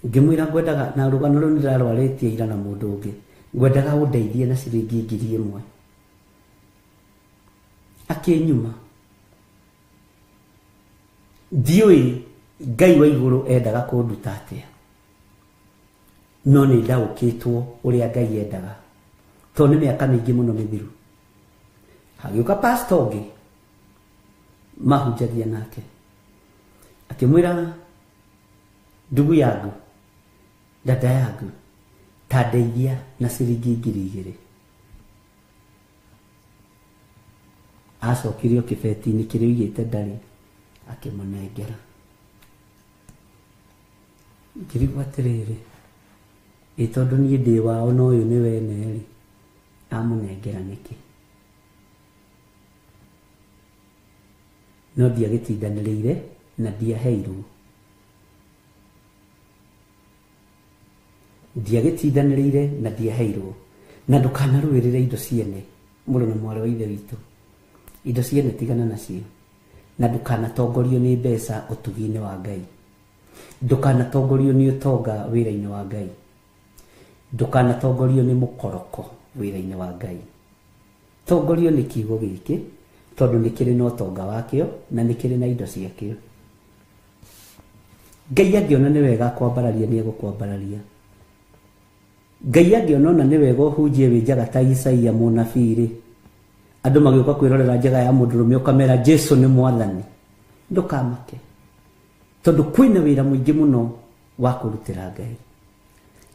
ngĩmwĩra ngwendaga, na rũgano rũu nĩndĩrarwarĩtie ira na mũndũ ũngĩ, ngwendaga ũndeithie na ciringi 1000. Akĩnyuma. Ndiũĩ Ngai wa igũrũ endaga kũnduta atĩa, no nĩ ndaũkĩtwo ũrĩa Ngai endaga, tondũ nĩ mĩaka mĩingĩ mũno mĩthiru. Hagĩũka pastor ũngĩ mahunjagia nake, akĩmwĩra, ndugu yangu, dada yangu, ta ndeithia na ciringi 2000. Acokirio kĩbeti-inĩ kĩrĩa oigĩte ndarĩ, akĩmũnengera. Ngĩrigwo atĩrĩrĩ, ĩ tondũ niĩ ndĩ wao na ũyũ nĩ wene-rĩ, amũnengera nĩkĩ? No ndiagĩtindanĩrĩire na ndiaheirwo. Ndiagĩtindanĩrĩire na ndiaheirwo. Na ndũkanarũĩrĩre indo ciene, mũrũ na mwarĩ wa ithe witũ. Indo ciene tigana nacio. Na ndũkanatongorio nĩ mbeca ũtugi-inĩ wa Ngai. Ndũkanatongorio nĩ ũtonga wĩra-inĩ wa Ngai. Ndũkanatongorio nĩ mũkoroko wĩra-inĩ wa Ngai. Tongorio nĩ kiugo gĩkĩ, tondũ nĩ kĩrĩ na ũtonga wakĩo na nĩ kĩrĩ na indo ciakĩo. Ngai angĩona nĩ wega kwambararia nĩ egũkwambararia. Ngai angĩona ona nĩ wega ũhunjie wĩ njaga ta Isaia mũnabii rĩ, andũ magĩũka kwĩrorera njaga ya mũndũrũme ũkamera Jesu nĩ mwathani, ndũkamake, tondũ kwĩna wĩra mũingĩ mũno wa kũrutĩra Ngai.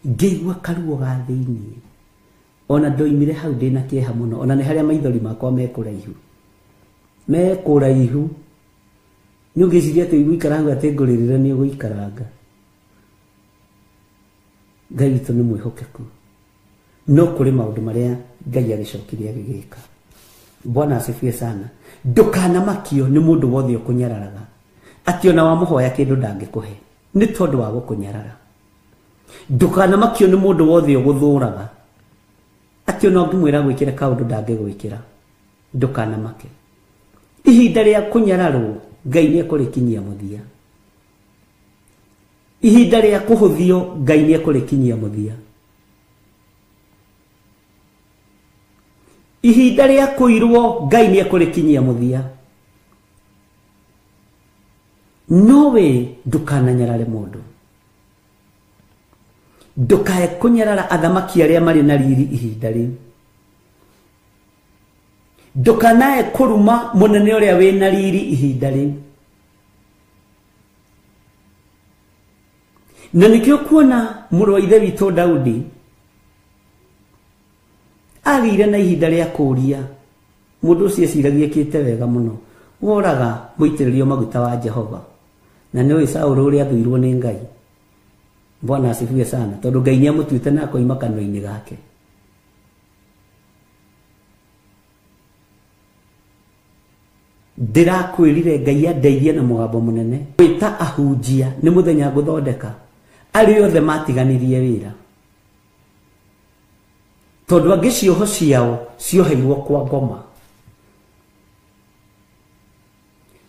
Ngĩigua karuo ga thĩiniĩ, ona ndoimire hau ndĩna kĩeha mũno, ona nĩ harĩa maithori makwa mekũraihu, mekũraihu. Nĩ ũngĩciria atĩ ũgũikara hau atĩ ngũrĩrĩre, nĩ ũgũikaranga. Ngai witũ nĩ mwĩhokeku, no kũrĩ maũndũ marĩa Ngai agĩcokirie agĩgĩka. Bwana asifiwe sana. Ndũkanamakio nĩ mũndũ wothe ũkũnyararaga, atĩ ona wamũhoya kĩndũ ndangĩkũhe nĩ tondũ wa gũkũnyarara. Ndũkanamakio nĩ mũndũ wothe ũgũthũraga, atĩ ona ũngĩmwĩra gwĩkĩra kaũndũ ndangĩgwĩkĩra. Ndũkanamake. Ihinda rĩa kũnyararwo Ngai nĩ ekũrĩkinyia mũthia. Ihinda rĩa kũhũthio Ngai nĩ ekũrĩkinyia mũthia. Ihinda rĩa kũirwo Ngai nĩ ekũrĩkinyia mũthia. No we ndũkananyarare mũndũ. Ndũkae kũnyarara athamaki arĩa marĩ na riri ihinda rĩu. Ndũkanae kũruma mũnene ũrĩa wĩna riri ihinda rĩu. Na nĩkĩo kuona mũrũ wa ithe witũ Daudi agĩire na ihinda rĩa kũũria mũndũ ũcio eciragia ekĩte wega mũno, woraga mũitĩrĩrio maguta wa Jehova. Na nĩũĩ Saũlũ ũrĩa athũirwo nĩ Ngai. Bwana asifiwe sana, tondũ Ngai nĩamũtuĩte na akoima kanua-inĩ gake. Ndĩrakwĩrire Ngai andeithie na mũgambo mũnene gwĩta ahunjia nĩ mũthenya ngũthondeka arĩa othe matiganirie wĩra, tondũ angĩ cioho ciao cioheirwo kwa ngoma.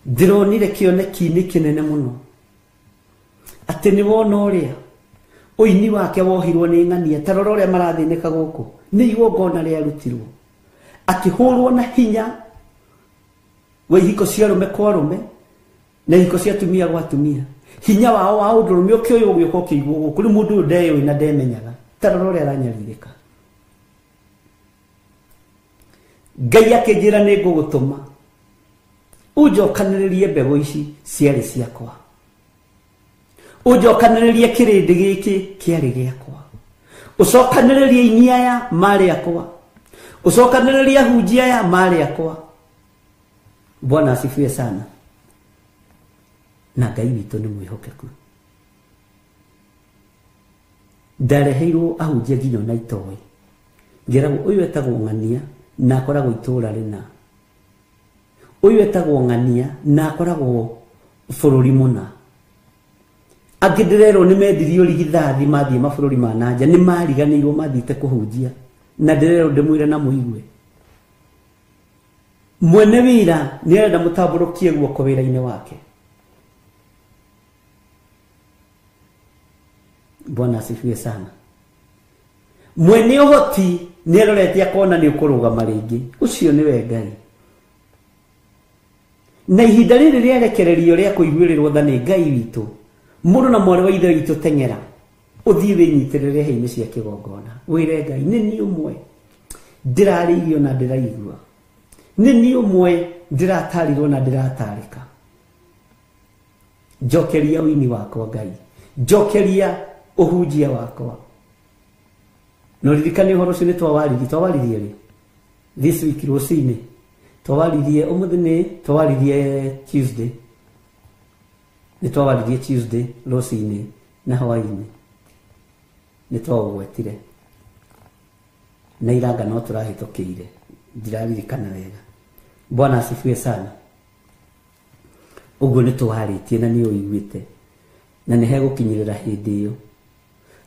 Ndĩronire kĩoneki-inĩ kĩnene mũno atĩ nĩ wona ũrĩa ũini wake wohirwo nĩ ng'ania, ta rora ũrĩa marathĩnĩka gũkũ, nĩ igongona rĩarutirwo, akĩhũrwo na hinya wa ihiko cia arũme kwa arũme na ihiko cia atumia gwa atumia. Hinya wao wa ũndũrũme ũkĩoywo ũgĩũka ũkĩigwo gũkũ, rĩu mũndũ ũyũ ndeyũĩ na ndemenyaga, ta rora ũrĩa aranyarirĩka. Ngai akĩnjĩra nĩ ngũgũtũma ũnjokanĩrĩrie mbegũ ici ciarĩ ciakwa, ũnjokanĩrĩrie kĩrĩndĩ gĩkĩ kĩarĩ gĩakwa, ũcokanĩrĩrie aini aya marĩ akwa, ũcokanĩrĩrie ahunjia aya marĩ akwa. Bwana asifiwe sana. Na Ngai witũ nĩ mwĩhokeku. Ndareheirwo ahunjia nginya ona itoĩ, ngĩragwo ũyũ etagwo ng'ania na akoragwo itũũra rĩna, ũyũ etagwo ng'ania na akoragwo bũrũri mũna. Angĩ ndĩrerwo nĩ mendirio rigithathi mathiĩ mabũrũri ma na nja, nĩ mariganĩirwo mathiĩte kũhunjia, na ndĩrerwo ndĩmwĩre na mũigue. Mwene wĩra nĩ arenda mũtambũrũkie guoko wĩra-inĩ wake. Bwana asifiwe sana. Mwene ũhoti nĩ arorete akona nĩ ũkũrũgama rĩngĩ, ũcio nĩwe Ngai. Na ihinda rĩrĩ rĩarekererio rĩa kũiguĩrĩrwo tha nĩ Ngai witũ, mũrũ na mwarĩ wa ithe witũ teng'era ũthiĩ wĩnyitĩrĩre hĩa-inĩ cia kĩgongona, wĩre Ngai nĩ niĩ ũmwe ndĩrarĩirio na ndĩraigua, nĩ niĩ ũmwe ndĩratarirwo na ndĩratarĩka. Njokeria ũini wakwa Ngai, njokeria ũhunjia wakwa. Na ũririkane ũhoro ũcio nĩ twawaririe, twawaririe rĩ this week rũcinĩ, twawaririe ũmũthĩ, nĩ twawaririe Tuesday, nĩ twawaririe Tuesday rũcinĩ na hwaĩ-inĩ, nĩ twaũgwetire na iranga no tũrahĩtũkĩire, ndiraririkana wega. Bwana asifiwe sana. Ũguo nĩ twarĩtie na nĩ ũiguĩte, na nĩ hegũkinyĩrĩra hĩndĩ ĩyo.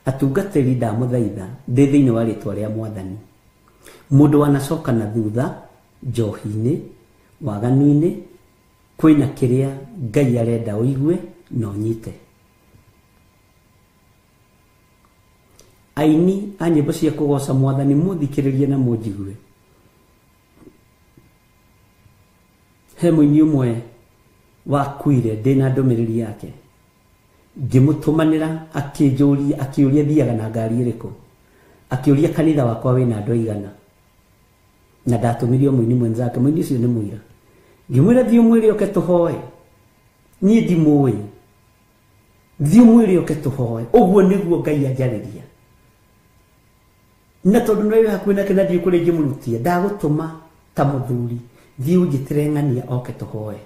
Atungatĩri ndamũthaitha ndĩ thĩinĩ wa rĩtwa rĩa Mwathani, mũndũ wanacoka na thutha njohi-inĩ, waganu-inĩ, kwĩna kĩrĩa Ngai arenda ũigue na ũnyite. Aini a nyĩmbo cia kũgoca Mwathani mũthikĩrĩrie na mũnjigue. He mũini ũmwe wakuire ndĩna ndũmĩrĩri yake, ngĩmũtũmanĩra akĩnjũria, akĩũria thiaga na ngari ĩrĩkũ, akĩũria kanitha wakwa wĩna andũ aigana, na ndatũmirio mũini mwenzake, mũini ũcio nĩ mũira. Ngĩmwĩra thiĩ ũmwĩre oke tũhoe, niĩ ndimũĩ, thiĩ ũmwĩre oke tũhoe. Ũguo nĩguo Ngai anjarĩria. Na tondũ nĩ wĩ hakuhĩ nake na ndiũĩ kũrĩa ingĩmũrutia, ndagũtũma ta mũthuri, thiĩ ũnjĩtĩre ng'ania oke tũhoe.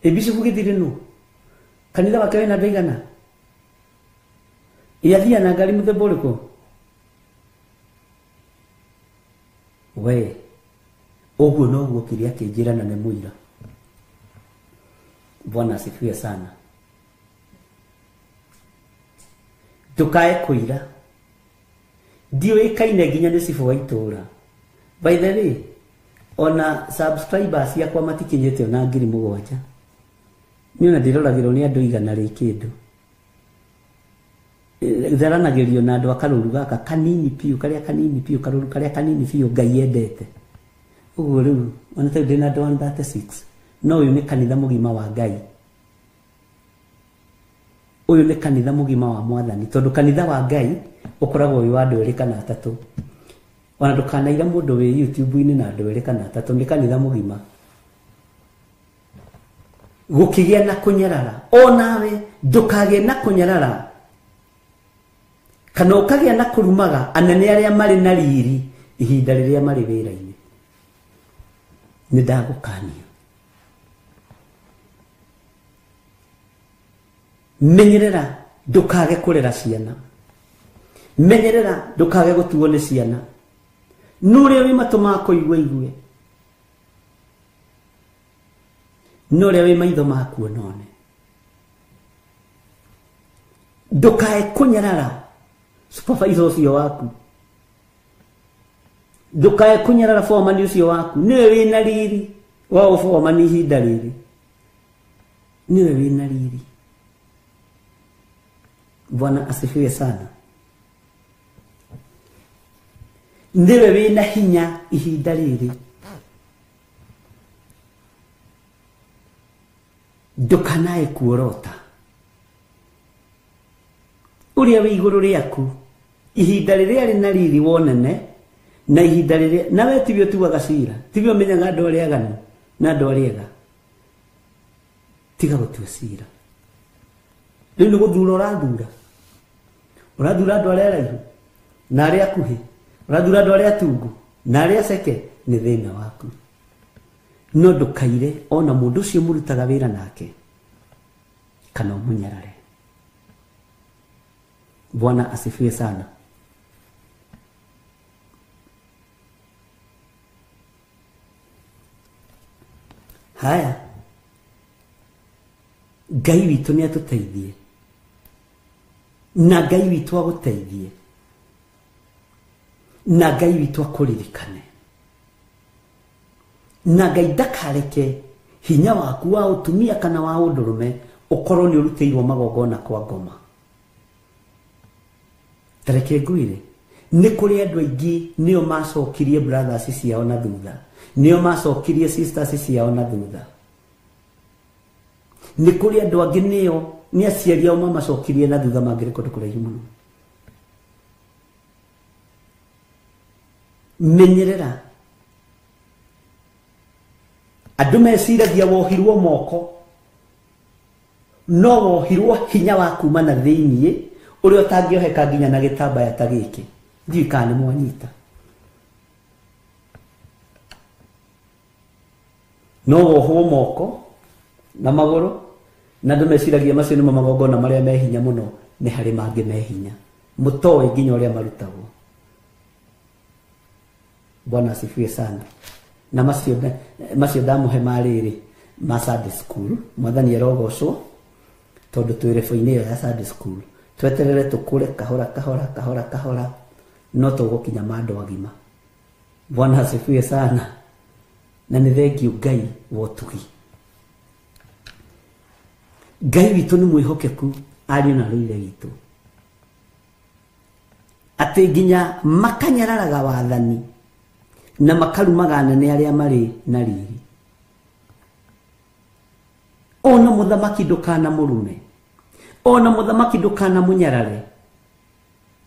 Bishop gĩthire nũ? Kanitha wake wĩna andũ aigana? Ĩ athiaga na ngari mũthemba ũrĩkũ? We ũguo noguo kĩrĩa akĩnjĩra na nĩ mũira. Bwana asifiwe sana. Ndũkae kũira, ndiũĩkaine nginya nĩ cibũ wa itũũra. By the way, ona subscribers ciakwa matikinyĩte ona 7,000. Niĩ ona ndĩroragĩrwo nĩ andũ 100 rĩ kĩndũ. Tharanagĩrio na andũ a karũru gaka kanini biũ, karĩa kanini biũ, karũru karĩa kanini biũ Ngai endete. Ũguo rĩu ona ta ndĩna andũ 136, no ũyũ nĩ kanitha mũgima wa Ngai. Ũyũ nĩ kanitha mũgima wa Mwathani, tondũ kanitha wa Ngai ũkoragwo wĩ wa andũ 2 kana 3. Ona ndũkanaira mũndũ wĩ YouTube-inĩ na andũ 2 kana 3, nĩ kanitha mũgima. Gũkĩgĩa na kũnyarara. Onawe ndũkagĩe na kũnyarara kana ũkagĩa na kũrumaga anene arĩa marĩ na riri ihinda rĩrĩa marĩ wĩra-inĩ. Nĩ ndagũkania. Menyerera ndũkage kũrera ciana. Menyerera ndũkage gũtuo nĩ ciana. No ũrĩa wĩ matũ ma kũigua igue. No ũrĩa wĩ maitho ma kuona one. Ndũkae kũnyarara supervisor ũcio waku. Ndũkae kũnyarara foreman ũcio waku. Nĩwe wĩna riri wa ũforeman ihinda rĩrĩ. Nĩwe wĩna riri. Bwana asifiwe sana. Nĩwe wĩna hinya ihinda rĩrĩ. Ndũkanae kuorota ũrĩa wĩ igũrũ rĩaku ihinda rĩrĩa rĩ na riri wonene na ihinda rĩrĩa nawe tiwe ũtuaga cira, tiwe ũmenyaga andũ arĩa aganu na andũ arĩa ega. Tiga gũtua cira. Rĩu nĩ gũthura ũrathura. Ũrathura andũ arĩa araihu na arĩa akuhĩ, ũrathura andũ arĩa atungu na arĩa aceke, nĩ thĩna waku. No ndũkaire ona mũndũ ũcio mũrutaga wĩra nake kana ũmũnyarare. Bwana asifiwe sana. Haya, Ngai witũ nĩ atũteithie na Ngai witũ agũteithie na Ngai witũ akũririkane na Ngai ndakareke hinya waku wa ũtumia kana wa ũndũrũme ũkorwo nĩ ũrutĩirwo magongona kwa ngoma. Tareke ngwĩre, nĩ kũrĩ andũ aingĩ nĩo macokirie brothers ciao na thutha, nĩo macokirie sisters ciao na thutha. Nĩ kũrĩ andũ angĩ nĩo nĩ aciari ao mamacokirie na thutha mangĩrĩ kũndũ kũraihu mũno. Menyerera andũ meciragia wohirwo moko, no wohirwo hinya wa kuma na thĩiniĩ ũrĩa ũtangĩoheka nginya na gĩtambaya ta gĩkĩ. Ndiũĩ kana nĩ mwanyita. No wohwo moko na magũrũ na andũ meciragia macio nĩmo magongona marĩa me hinya mũno, nĩ harĩ mangĩ me hinya mũtoĩ nginya ũrĩa marutagwo. Bwana asifiwe sana. Na macio ndamũhe ma rĩrĩ ma Sunday school, mwathani arogocwo tondũ twĩ rebo-inĩ ĩyo ya Sunday school. Tweterere tũkũre kahora kahora kahora kahora no tũgũkinya ma andũ agima. Bwana asifiwe sana. Na nĩ thengiũ Ngai wa ũtugi. Ngai witũ nĩ mwĩhokeku ariũ na rũire witũ, atĩ nginya makanyararaga wathani na makarumaga anene arĩa marĩ na riri. Ona mũthamaki ndũkanamũrume, ona mũthamaki ndũkanamũnyarare.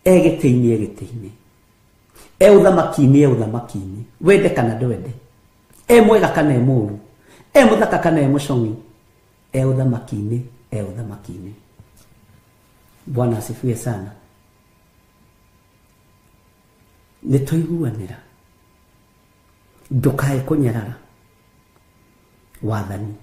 E gĩtĩ-inĩ, e gĩtĩ-inĩ, e ũthamaki-inĩ, e ũthamaki-inĩ, wende kana ndwende, e mwega kana e mũũru, e mũthaka kana e mũcong'i, e ũthamaki-inĩ, e ũthamaki-inĩ. Bwana asifiwe sana. Nĩ twaiguanĩra. Ndũkae kũnyarara wathani,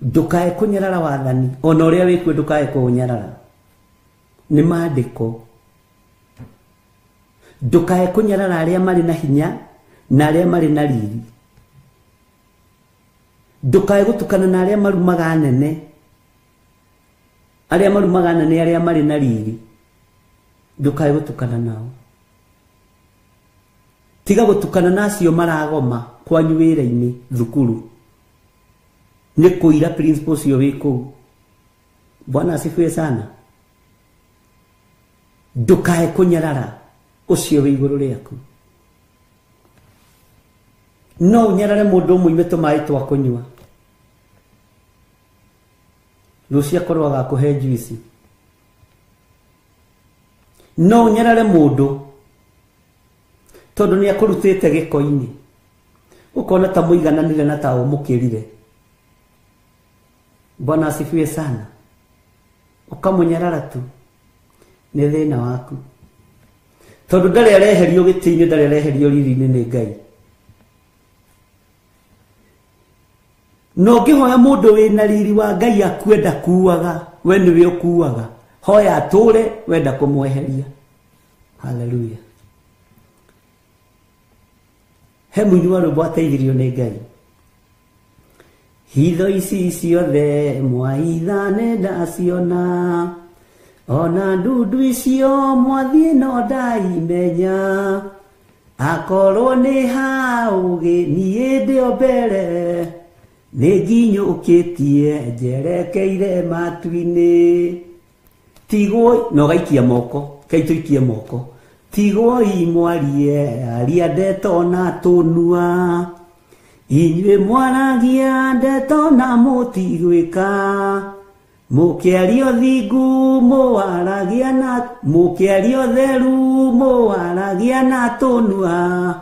ndũkae kũnyarara wathani ona ũrĩa wĩkuo, ndũkae kũũnyarara. Nĩ maandĩko. Ndũkae kũnyarara arĩa marĩ na hinya na arĩa marĩ na riri. Ndũkae gũtukana na arĩa marumaga anene, arĩa marumaga anene arĩa marĩ na riri. Ndũkae gũtukana nao. Tiga gũtukana na acio maragoma kwanyu wĩra-inĩ thukuru, nĩ kũira principal ũcio wĩ kũu. Bwana asifiwe sana. Ndũkae kũnyarara ũcio wĩ igũrũ rĩaku. No ũnyarare mũndũ ũmũime tũmaĩ twa kũnyua, rũciũ akorwo agakũhe juici. No ũnyarare mũndũ tondũ nĩ akũrutĩte gĩko-inĩ, Ukona ta muigananire na ta umukirire. Bwana asifiwe sana. Ukamunyarara tu ni thina waku. Tondu ndari areherio giti-ini, ndari areherio riri-ini ni Ngai. No ngihoya mundu wina riri wa Ngai akwenda kuaga, we niwe ukuaga. Hoya ature wenda kumweheria. Haleluya. He mũini wa rwĩmbo ateithirio nĩ Ngai. Hitho ici ciothe mwaitha nĩ ndaciona, ona ndundu icio mwathiĩ no ndaimenya. Akorwo nĩ haũgĩ niĩ ndĩ o mbere, nĩ nginyũkĩtie njerekeire matu-inĩ. Tigwo no gaikia moko, kai tũikie moko. Tigwoi mwarie aria ndeto na tũnua, inyuĩ mwaragia ndeto na mũtigwĩka. Mũkĩaria ũthingu mũwaragia na, mũkĩaria ũtheru mũwaragia na tũnua,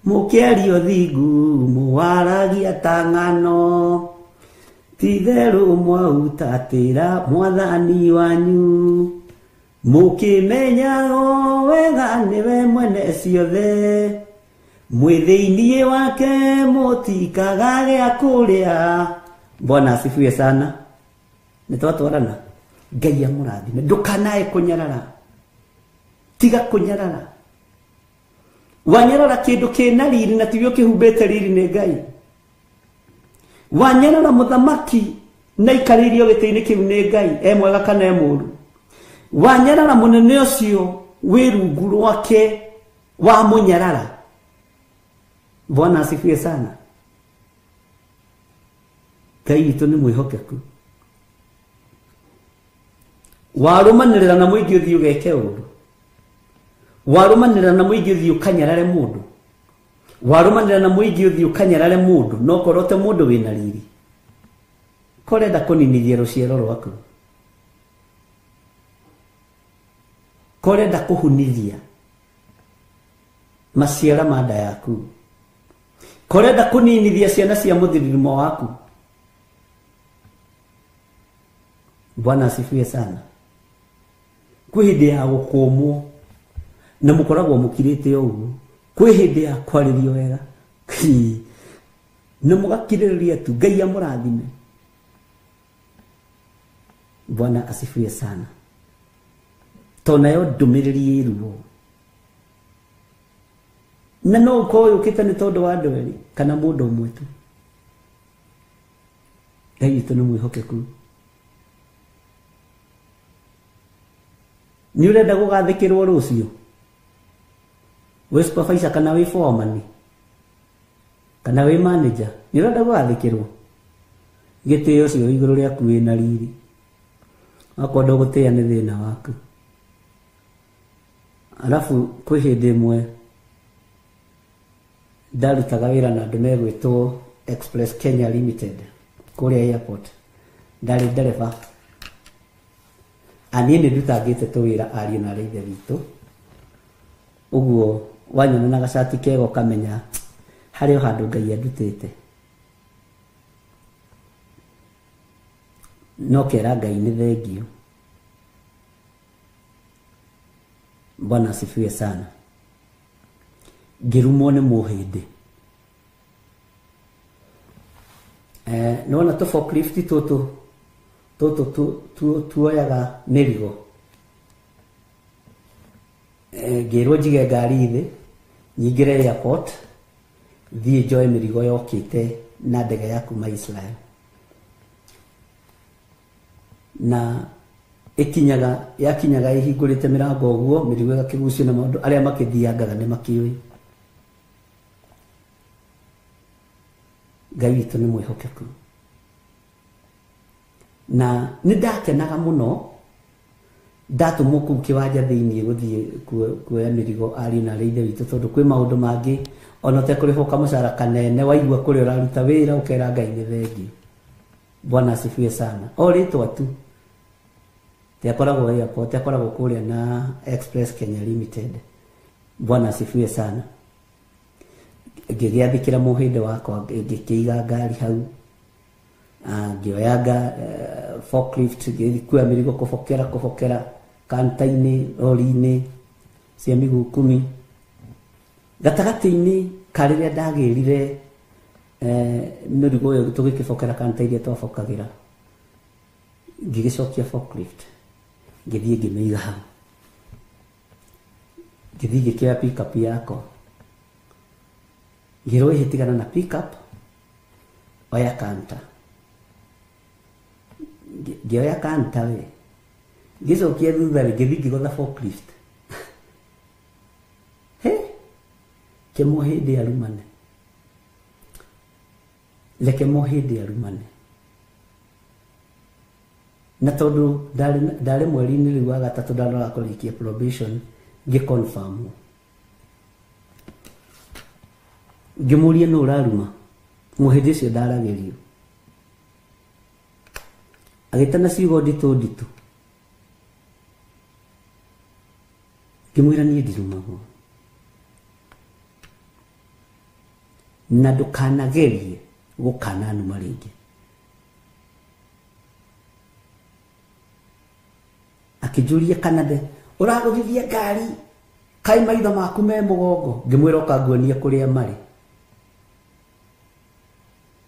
mũkĩaria ũthingu mũwaragia ta ng'ano. Ti-itherũ mwautatĩra mwathani wanyu, mũkĩmenyaga wega nĩwe mwene ciothe. Mwĩ thĩinĩ wake mũtikaga gĩa kũrĩa. Bwana asifiwe sana. Nĩtwatwarana. Ngai amũrathime. Ndũkanae kũnyarara. Tiga kũnyarara. Wanyarara kĩndũ kĩna riri na tiwe ũkĩhumbĩte riri nĩ Ngai. Wanyarara mũthamaki na ikarĩirio gĩtĩ-inĩ kĩu nĩ Ngai, e mwega kana e mũũru. Wanyarara mũnene ũcio wĩ rungu rwake wamũnyarara. Bwana asifiwe sana. Ngai witũ nĩ mwĩhokeku. Warũmanĩrĩra na mũingĩ ũthiĩ ũgeke ũũru. Warũmanĩrĩra na mũingĩ ũthiĩ ũkanyarare mũndũ. Warũmanĩrĩra na mũingĩ ũthiĩ ũkanyarare mũndũ, no korwo te mũndũ wĩna riri. Korenda kũninithia rũciaro rwaku. Korenda kũhunithia maciara ma nda yaku. Korenda kũninithia ciana cia mũthiririmo waku. Bwana asifiwe sana. Kwĩ hĩndĩ ya gũkũmwo na mũkoragwo mũkirĩte ũguo. Kwĩ hĩndĩ ya kwarĩrio wega na mũgakirĩrĩria tu. Ngai amũrathime. Bwana asifiwe sana. To nayo ndũmĩrĩri ĩ ruo. Na no ũkorwo yũkĩte nĩ tondũ wa andũ erĩ kana mũndũ ũmwe tu. Ngai witũ nĩ mwĩhokeku. Nĩ ũrenda gũgathĩkĩrwo rũciũ? Wĩ supervisor kana wĩ foreman kana wĩ manager, nĩ ũrenda gũgathĩkĩrwo? Gĩtĩo ũcio igũrũ rĩaku wĩna riri. Wakorwo ndũgũtĩĩa nĩ thĩna waku. Alafu kwĩ hĩndĩ ĩmwe ndarutaga wĩra na andũ megwĩtwo Express Kenya Limited kũrĩa airport. Ndarĩ ndereba. Niĩ nĩ ndutangĩte tũwĩra ariũ na arĩa ithe witũ. Ũguo wanyona na gacati kega ũkamenya harĩ o handũ Ngai andutĩte. No kera Ngai nĩ thengio. Bwana asifiwe sana. Ngĩrumwo nĩ mũhĩndĩ. Nĩwona tũ forklift tũtũ tũtũ tuoyaga mĩrigo. Ngĩrwo njige ngari thĩ, nyingĩre airport, thiĩ njoe mĩrigo yokĩte na ndege ya kuma Israel. Na ĩkinyaga yakinyaga ĩhingũrĩte mĩrango ũguo, mĩrigo ĩgakĩgucio na maũndũ arĩa makĩthiangaga nĩ makĩũĩ. Ngai witũ nĩ mwĩhokeku. Na nĩ ndakenaga mũno ndatũmwo kũu kĩwanja thĩinĩ gũthiĩ kuoya mĩrigo ariũ na arĩa ithe witũ, tondũ kwĩ maũndũ mangĩ ona ũtekũrĩhwo kamũcara kanene waigua kũrĩa ũraruta wĩra ũkera Ngai nĩ thengio. Bwana asifiwe sana. O rĩtwa tu tiakoragwo airport, tiakoragwo kũrĩa na Express Kenya Limited. Bwana asifiwe sana. Ngĩgĩathĩkĩra mũhĩndĩ wakwa, ngĩkĩiga ngari hau, ngĩoya forklift, ngĩkuoya mĩrigo kũbokera kũbokera kanta-inĩ, rori-inĩ cia mĩguu 10. Gatagatĩ-inĩ ka rĩrĩa ndagĩrire mĩrigo ĩyo tũgĩkĩbokera kanta iria twabokagĩra, ngĩgĩcokia forklift, ngĩthiĩ ngĩmĩiga hau, ngĩthiĩ ngĩkĩoya pickup yakwa, ngĩrwo ĩhĩtigana na pickup, oya kanta. Ngĩoya kanta we, ngĩcokia thutha rĩ, ngĩthiĩ ngĩgũtha forklift. He ke mũhĩndĩ arumane, reke mũhĩndĩ arumane. Na tondũ ndarĩ mweri-inĩ rĩu wa gatatũ ndarora kũrĩkia probation, ngĩ-confirm, ngĩmũria nũ ũraruma mũhĩndĩ ũcio ndaragĩrio. Agĩtana ciugo nditũ nditũ, ngĩmwĩra niĩ ndirumagwo, na ndũkanagerie gũkananuma rĩngĩ. Akĩnjũria kana nde ũragũthithia ngari, kaĩ maitho maku me mũgongo? Ngĩmwĩra ũkanguonia kũrĩa marĩ.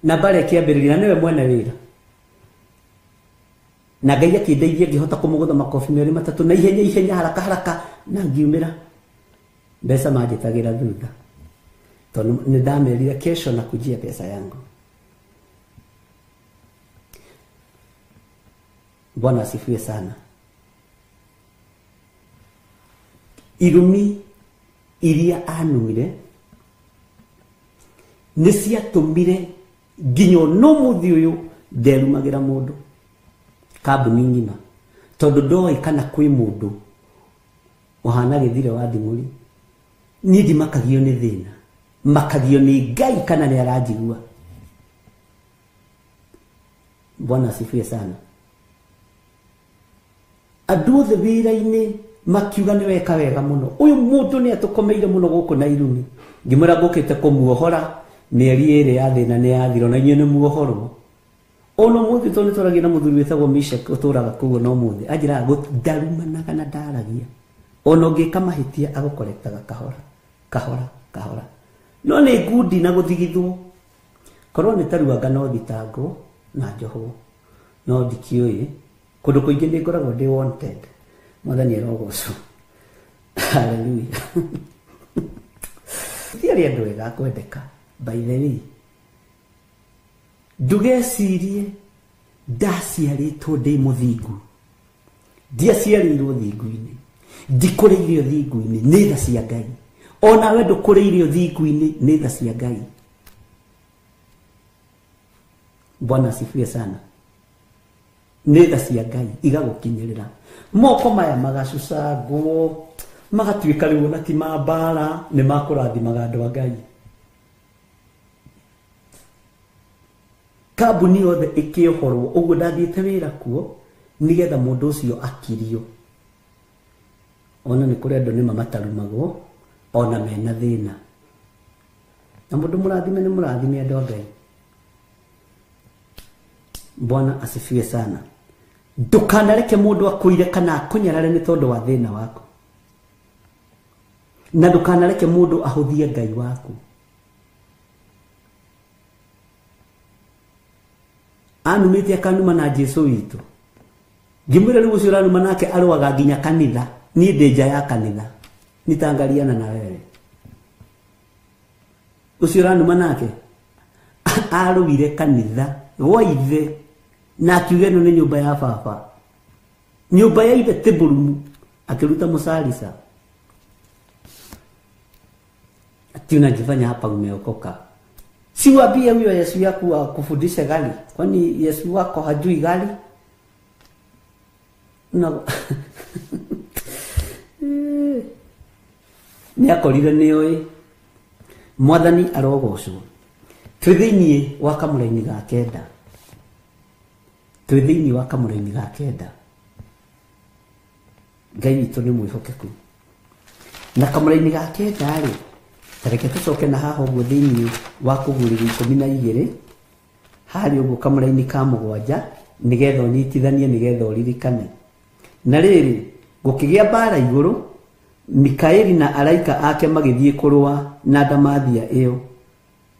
Na mbara ĩkĩambĩrĩria, na nĩwe mwene wĩra. Na Ngai akĩndeithia ngĩhota kũmũgũtha makobi 2 3 na ihenya ihenya, haraka haraka, na ngiumĩra. Mbeca manjĩtagĩra thutha, tondũ nĩ ndamerire kesho na kujia pesa yangu. Bwana asifiwe sana. Irumi iria anumire nĩ ciatũmire nginya no mũthĩ ũyũ nderumagĩra mũndũ kambuni ng'ima, tondũ ndoĩ kana kwĩ mũndũ ũhana gĩthire wa nding'ũri. Niĩ ndimakagio nĩ thĩna, makagio nĩ Ngai kana nĩ aranjigua. Bwana asifiwe sana. Andũ othe wĩra-inĩ makiuga nĩ weka wega mũno, ũyũ mũndũ nĩ atũkomeire mũno gũkũ na irumi. Ngĩmwĩra ngũkĩte kũmuohora, mĩeri 2 ya thĩna nĩ yathira, na inyuĩ nĩ muohorwo. Ona mũthĩ tondũ nĩtwaragia na mũthuri wĩtagwo Mishek ũtũraga kũu ona ũmũthĩ, anjĩraga ndarumanaga na ndaragia, ona ũngĩka mahĩtia agũkorektaga kahora kahora kahora. No nĩ ngundi na gũthigithwo, korwo nĩ taruanga no thitangwo na njohwo, no ndikĩũĩ kũndũ kũingĩ nĩ ngoragwo ndĩ wanted. Mwathani arogocwo. Hallelujah. Ti arĩa andũ ega kwendeka, by the way. Ndũgecirie ndaciarĩtwo ndĩ mũthingu, ndiaciarĩirwo thingu-inĩ, ndikũrĩire thingu-inĩ, nĩ tha cia Ngai. Onawe ndũkũrĩire thingu-inĩ, nĩ tha cia Ngai. Bwana asifiwe sana. Nĩ tha cia Ngai igagũkinyĩrĩra. Moko maya magacucangwo, magatuĩka rĩu ona ti ma mbara, nĩ makũrathimaga andũ a Ngai. Kambuni yothe ĩkĩohorwo, ũguo ndathiĩte wĩra kuo nĩgetha mũndũ ũcio akirio. Ona nĩ kũrĩ andũ nĩma matarumagwo ona mena thĩna. Na mũndũ mũrathime nĩ mũrathime andũ a Ngai. Bwana asifiwe sana. Ndũkanareke mũndũ akũire kana akũnyarare nĩ tondũ wa thĩna waku, na ndũkanareke mũndũ ahũthie Ngai waku. Anumĩte akanuma na Jesu witũ. Ngĩmwĩra rĩu ũcio ũranuma nake arũaga nginya kanitha, niĩ ndĩ nja ya kanitha, nitangariana na wewe. Ũcio ũranuma nake arũire kanitha gwa ithe, na akiuga ĩno nĩ nyũmba ya baba, nyũmba ya ithe ti mbũrumu, akĩruta mũcarica. Ati unajifanya hapa umeokoka. Si waambie huyo Yesu yako akufundishe gari, kwani Yesu wako hajui gari? Na nĩ akorire nĩ oĩ. Mwathani arogocwo. Twĩ thĩinĩ wa kamũraini ga 9, twĩ thĩinĩ wa kamũraini ga 9. Ngai witũ nĩ mwĩhokeku. Na kamũraini ga 9 rĩ, Tareke tucoke na haha ũguo thĩinĩ wa kũgurĩria 12 harĩ ũguo kamũraini ka 7 nĩgetha ũnyitithanie nĩgetha ũririkane. Na rĩrĩ gũkĩgĩa mbara igũrũ, Mikaeli na araika ake magĩthiĩ kũrũa na ndamathia ĩyo.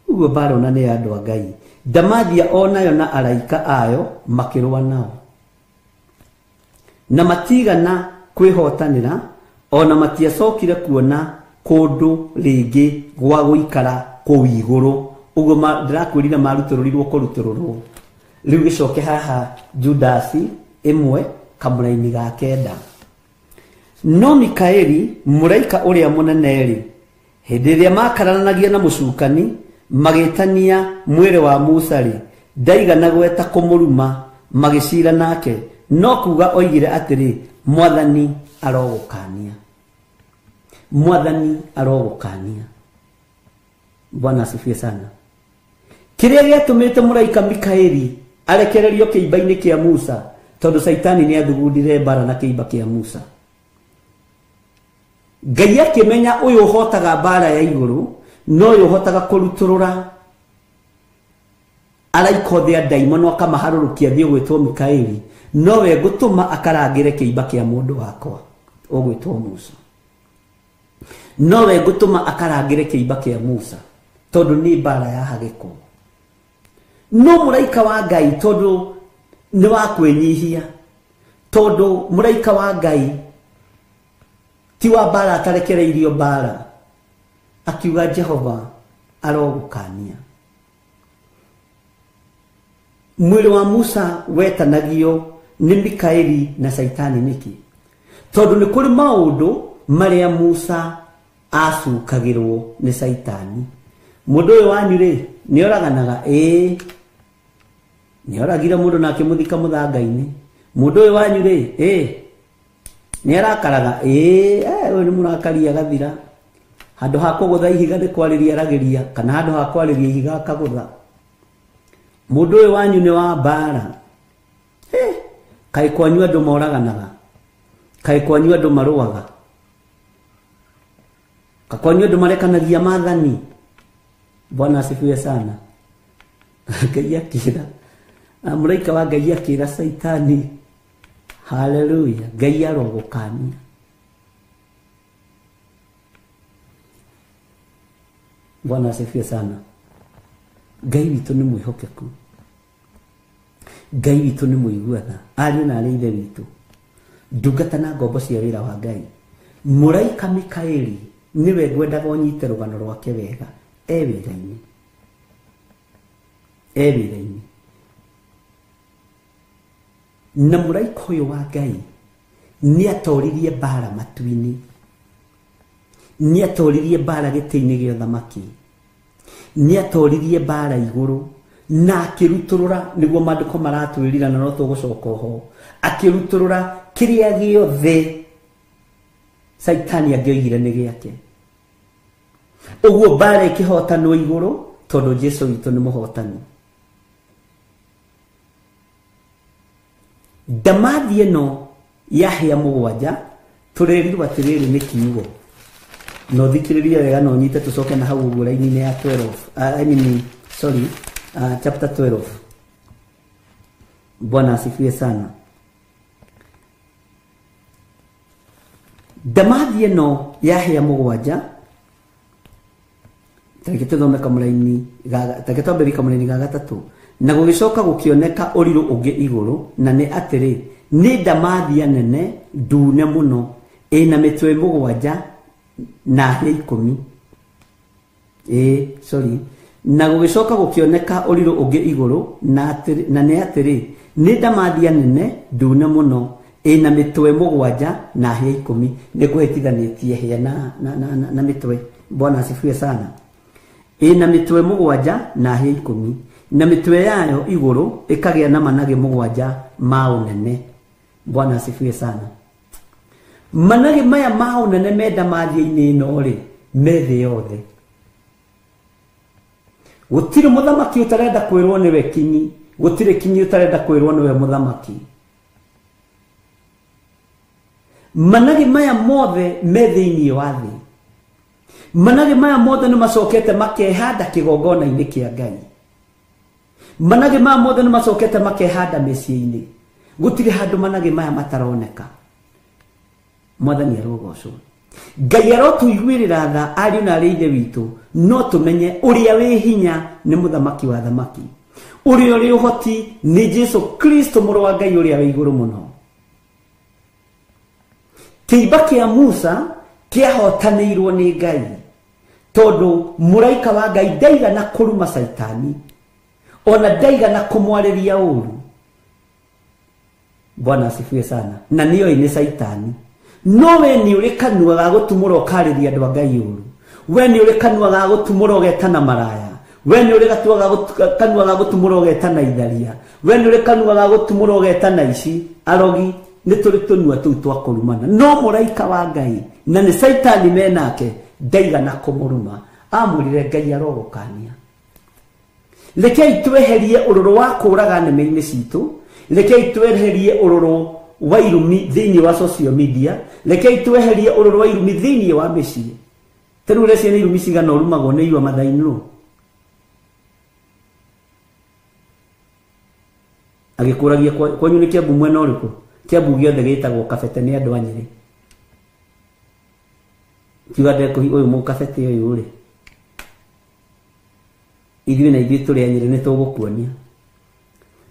Ũguo mbara ona nĩ ya andũ a Ngai. Ndamathia onayo na araika ayo makĩrũa nao, na matigana kwĩhotanĩra, ona matiacokire kuona kũndũ rĩngĩ gwa gũikara kũu igũrũ. Ũguo ndĩrakwĩrire marutũrũrirwo kũrutũrũrwo. Rĩu gĩcoke haha Judasi 1 kamũraini ga 9. No Mikaeli mũraika ũrĩa mũnene-rĩ, hĩndĩ ĩrĩa makararanagia na mũcukani magĩtania mwĩrĩ wa Musa-rĩ, ndaigana gweta kũmũruma magĩcira nake, no kuga oigire atĩrĩ, Mwathani arogũkania. Mwathani arogũkania. Bwana asifiwe sana. Kĩrĩa gĩatũmĩte mũraika Mikaeli arekererio kĩimba-inĩ kĩa Musa, tondũ Saitani nĩ athugundire mbara na kĩimba kĩa Musa. Ngai akĩmenya ũyũ ũhotaga mbara ya igũrũ, no ũyũ ũhotaga kũrutũrũra araika othe a ndaimono akamaharũrũkia thiĩ ũgwĩtwo Mikaeli, nowe ngũtũma akarangĩre kĩimba kĩa mũndũ wakwa ũgwĩtwo Musa. Nowe ngũtũma akarangĩre kĩimba kĩa Musa, tondũ nĩ mbara ya hagĩko. No mũraika wa Ngai tondũ nĩ wa kwĩnyihia, tondũ mũraika wa Ngai ti wa mbara atarekereirio mbara, akiuga Jehova arogũkania. Mwĩrĩ wa Musa wetanagio nĩ Mikaeli na Saitani nĩkĩ? Tondũ nĩ kũrĩ maũndũ marĩa Musa acukagĩrwo nĩ Saitani. Mũndũ ũyũ wanyu rĩ, nĩ oraganaga? Ĩĩ, nĩ oragire mũndũ na akĩmũthika mũthanga-inĩ. Mũndũ ũyũ wanyu rĩ, ĩĩ, nĩ arakaraga? Ĩĩ, ũyũ nĩ mũrakari agathira. Handũ ha kũgũtha ihiga nĩ kwarĩria aragĩria, kana handũ ha kwarĩria ihiga akagũtha. Mũndũ ũyũ wanyu nĩ wa mbara. Kaĩ kwanyu andũ moraganaga? Kaĩ kwanyu andũ marũaga? Kaĩ kwanyu andũ marekanagia maathani? Bwana asifiwe sana. Ngai akĩra, mũraika wa Ngai akĩra Saitani, haleluya, Ngai arogũkania. Bwana asifiwe sana. Ngai witũ nĩ mwĩhokeku, Ngai witũ nĩ mũigua tha, ariũ na arĩ ithe witũ, ndungata na ngombo cia wĩra wa Ngai. Mũraika Mikaeli nĩwe ngwendaga ũnyite rũgano rwake wega, e wĩra-inĩ, e wĩra-inĩ. Na mũraika ũyũ wa Ngai nĩ atoririe mbara matu-inĩ, nĩ atoririe mbara gĩtĩ-inĩ gĩa ũthamaki, nĩ atoririe mbara igũrũ, na akĩrutũrũra, nĩguo maandĩko maratwĩrira na no tũgũcoka oho, akĩrutũrũra kĩrĩa gĩothe Saitani angĩoigire nĩ gĩake. Ũguo mbara ĩkĩhotanwo igũrũ, tondũ Jesu witũ nĩ mũhotani. Ndamathi ĩno ya hĩa 7 tũrerirwo atĩrĩrĩ nĩ kiugo. Na ũthikĩrĩrie wega na ũnyite, tũcoke na hau ũguo raini-inĩ ya 12, I mean, sorry, chapter 12. Bwana asifiwe sana. Ndamathi ĩno ya hĩa 7, tareke tũthome kamũraini tareke twambĩrĩrie kamũraini ga 3. Na gũgĩcoka gũkĩoneka ũrirũ ũngĩ igũrũ, na nĩ atĩrĩ, nĩ ndamathia nene ndune mũno, ĩna mĩtwe 7 na hĩa 10. Sorry. Na gũgĩcoka gũkĩoneka ũrirũ ũngĩ igũrũ, na nĩ atĩrĩ, nĩ ndamathia nene ndune mũno, ĩna mĩtwe 7 na hĩa 10. Nĩ ngũhĩtithanĩtie hĩa na mĩtwe. Bwana asifiwe sana. Ĩna mĩtwe 7 na hĩa 10, na mĩtwe yayo igũrũ ĩkagĩa na managĩ 7 ma ũnene. Bwana asifiwe sana. Managĩ maya ma ũnene me ndamathia-inĩ ĩno rĩ, me thĩ yothe. Gũtirĩ mũthamaki ũtarenda kwĩrwo nĩwe kinyi, gũtirĩ kinyi ũtarenda kwĩrwo nĩwe mũthamaki. Managĩ maya mothe me thĩinĩ wa thĩ. Managĩ maya mothe nĩ macokete makehanda kĩgongona-inĩ kĩa Ngai. Managĩ maya mothe nĩ macokete makehanda mĩciĩ-inĩ. Gũtirĩ handũ managĩ maya mataroneka. Mwathani arogocwo. Ngai arotũiguĩrĩra tha ariũ na arĩ ithe witũ, no tũmenye ũrĩa wĩ hinya nĩ mũthamaki wa thamaki, ũrĩa ũrĩ ũhoti nĩ Jesu Kristo mũrũ wa Ngai ũrĩa wĩ igũrũ mũno. Kĩimba kĩa Musa kĩahotanĩirwo nĩ Ngai, tondũ mũraika wa Ngai ndaigana kũruma Caitani, ona ndaigana kũmwarĩria ũru. Bwana asifiwe sana. Na nĩoĩ nĩ Caitani. No we nĩ ũrĩ kanua ga gũtumũra ũkarĩria andũ a Ngai ũru. We nĩ ũrĩ kanua ga gũtumũra ũgetana maraya. We nĩ ũrĩ kanua ga gũtumũra ũgetana itharia. We nĩ ũrĩ kanua ga gũtumũra ũgetana ici arogi. Nĩ tũrĩ tũnua tũu twa kũrumana. No mũraika wa Ngai na nĩ Caitani menake ndaigana kũmũruma. Amwĩrire Ngai arogũkania. Rekei tweherie ũrũrũ wa kũraga nĩmĩ-inĩ citũ. Rekei tweherie ũrũrũ wa irumi thĩinĩ wa social media. Rekei tweherie ũrũrũ wa irumi thĩinĩ wa mĩciĩ. Ta rĩu ũreciria nĩ irumi cigana ũrumagwo nĩ irua mathaa-inĩ? Agĩkũragia kwanyu nĩ Kiambu mwena ũrĩkũ? Kiambu gĩothe gĩtagwo Kabete nĩ andũ a Nyĩrĩ. Kiuga ndekũhi ũyũ mũkabete ũyũ rĩ, ithuĩ na ithuĩ tũrĩ a Nyĩrĩ nĩ tũgũkuonia.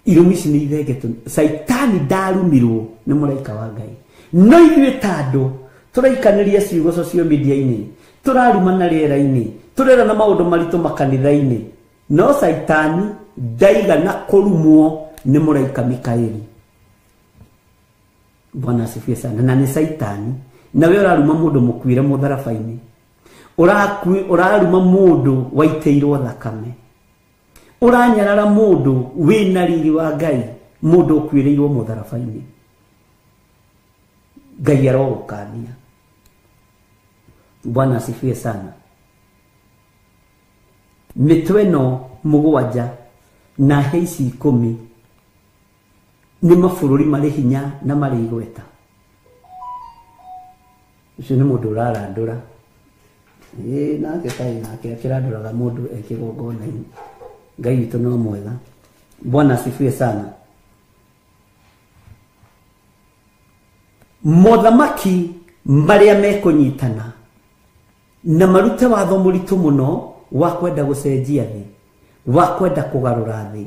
Irumi ici nĩ ithengetwo. Caitani ndarumirwo nĩ mũraika wa Ngai. No ithuĩ ta andũ tũraikanĩria ciugo social media-inĩ, tũrarumana rĩera-inĩ, tũrerana maũndũ maritũ makanitha-inĩ. No Caitani ndaigana kũrumwo nĩ mũraika Mikaeli. Bwana asifiwe sana. Na nĩ Caitani. Na we ũraruma mũndũ mũkuire mũtharaba-inĩ. Ũraruma mũndũ waitĩirwo thakame. Ũranyarara mũndũ wĩna riri wa Ngai, mũndũ ũkuĩrĩirwo mũtharaba-inĩ. Ngai arogũkania. Bwana asifiwe sana. Mĩtwe ĩno mũgwanja na hĩa ici 10 nĩ mabũrũri marĩ hinya na marĩ igweta. Ũcio nĩ mũndũ ũrarandũra. Ĩĩ nake kaĩ nake akĩrandũraga mũndũ e kĩgongona-inĩ. Ngai witũ no mwega. Bwana asifiwe sana. Mothamaki marĩa mekũnyitana na marute watho mũritũ mũno wa kwenda gũcenjia thĩ, wa kwenda kũgarũra thĩ,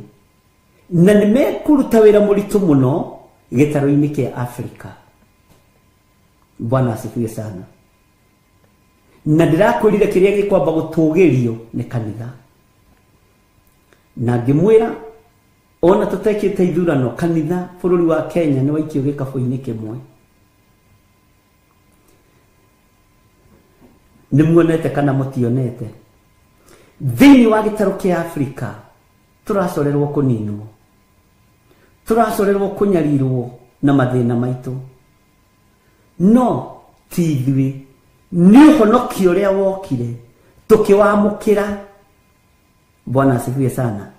na nĩ mekũruta wĩra mũritũ mũno gĩtarũ-inĩ kĩa Afrika. Bwana asifiwe sana. Na ndĩrakwĩrire kĩrĩa gĩkwamba gũtũgĩrio nĩ kanitha. Na ngĩmwĩra ona tũtekĩte ithurano, kanitha bũrũri wa Kenya nĩ waikio gĩkabũ-inĩ kĩmwe. Nĩ muonete kana mũtionete? Thĩinĩ wa gĩtarũ kĩa Afrika tũracorerwo kũninwo, tũracorerwo kũnyarirwo na mathĩna maitũ. No ti ithuĩ, nĩ ũhonokio ũrĩa wokire tũkĩwamũkĩra. Bwana asifiwe sana.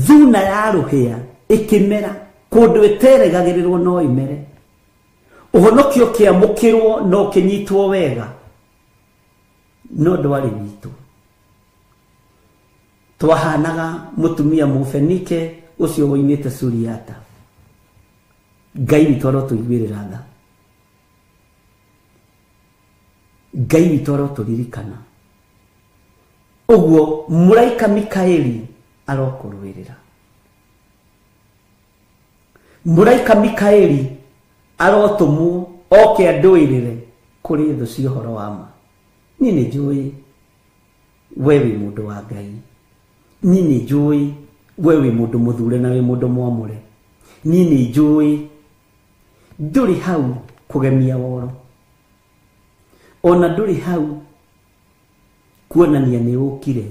Thuna ya rũhĩa ĩkĩmera kũndũ ĩteregagĩrĩrwo no ĩmere. Ũhonokio ũkĩamũkĩrwo no ũkĩnyitwo wega, no ndwarĩ witũ. Twahanaga mũtumia mũfenike ũcio woimĩte Suriata. Ngai witũ arotũiguĩrĩra tha. Ngai witũ arotũririkana. Ũguo mũraika Mikaeli arokũrũĩrĩra. Mũraika Mikaeli arotũmwo oke andũĩrĩre kũrĩ thũ cia ũhoro wa ma. Niĩ nĩ njũĩ we wĩ mũndũ wa Ngai. Niĩ nĩ njũĩ we wĩ mũndũ mũthure na wĩ mũndũ mwamũre. Niĩ nĩ njũĩ ndũrĩ hau kũgemia woro, ona ndũrĩ hau kuonania nĩ ũkire.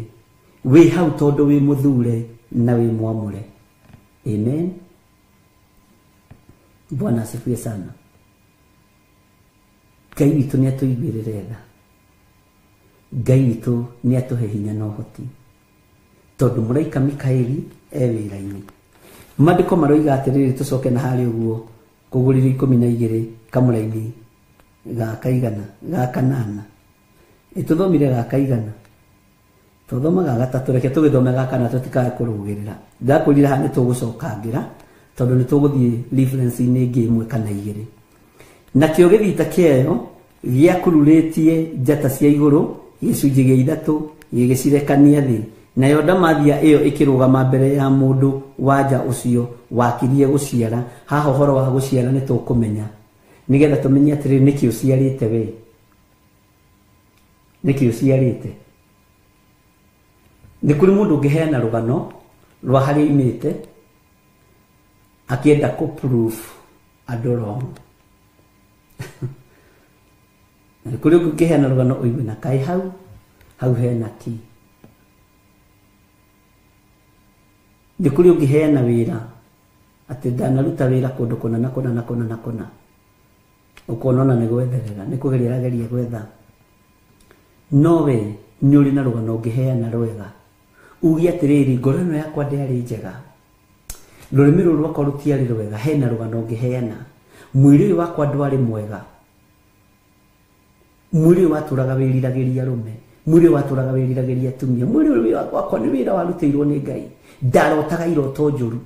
Wĩ hau tondũ wĩ mũthure na wĩ mwamũre. Amen. Bwana asifiwe sana. Ngai witũ nĩ atũiguĩrĩre tha. Ngai witũ nĩ atũhe hinya na ũhoti, tondũ mũraika Mikaeli e wĩra-inĩ. Maandĩko maroiga atĩrĩrĩ, tũcoke na harĩa ũguo kũgũrĩrio 12 kamũraini ga kaigana ga kanana. Ĩtũthomire gaka igana. Tũthomaga gatatũ, reke tũgĩthome gaka na tũtikae kũrũgĩrĩra. Ndakwĩrire haha nĩ tũgũcokangĩra tondũ nĩ tũgũthiĩ reference-inĩ ĩngĩ ĩmwe kana igĩrĩ. Nakĩo gĩthita kĩayo gĩakururĩtie njata cia igũrũ gĩcunjĩ gĩa ithatũ gĩgĩcirekania thĩ. Nayo ndamathia ĩyo ĩkĩrũgama mbere ya mũndũ wanja ũcio wakirie gũciara. Haha ũhoro wa gũciara nĩ tũkũmenya nĩgetha tũmenye atĩrĩrĩ nĩkĩ ũciarĩte we, nĩkĩ ũciarĩte. Nĩ kũrĩ mũndũ ũngĩheana rũgano rwa harĩa aimĩte akĩenda kũ proof andũ wrong. Nĩ kũrĩ ũngĩ ũngĩheana rũgano ũigue na kaĩ hau hau hena ki. Nĩ kũrĩ ũngĩheana wĩra atĩ ndanaruta wĩra kũndũ kũna na kũna na kũna na kũna, ũkona ona nĩ gwetherera, nĩ kũgeria arageria gwetha. No we nĩ ũrĩ na rũgano ũngĩheana rwega uge atĩrĩrĩ, ngoro ĩno yakwa ndĩarĩ njega, rũrĩmĩ rũrũ rwakwa rũtiarĩ rwega, hena rũgano ũngĩheana. Mwĩrĩ ũyũ wakwa ndwarĩ mwega, mwĩrĩ ũyũ watũraga wĩriragĩria arũme, mwĩrĩ ũyũ watũraga wĩriragĩria atumia, mwĩrĩ ũyũ wakwa nĩ wĩra warutĩirwo nĩ Ngai. Ndarotaga iroto njũru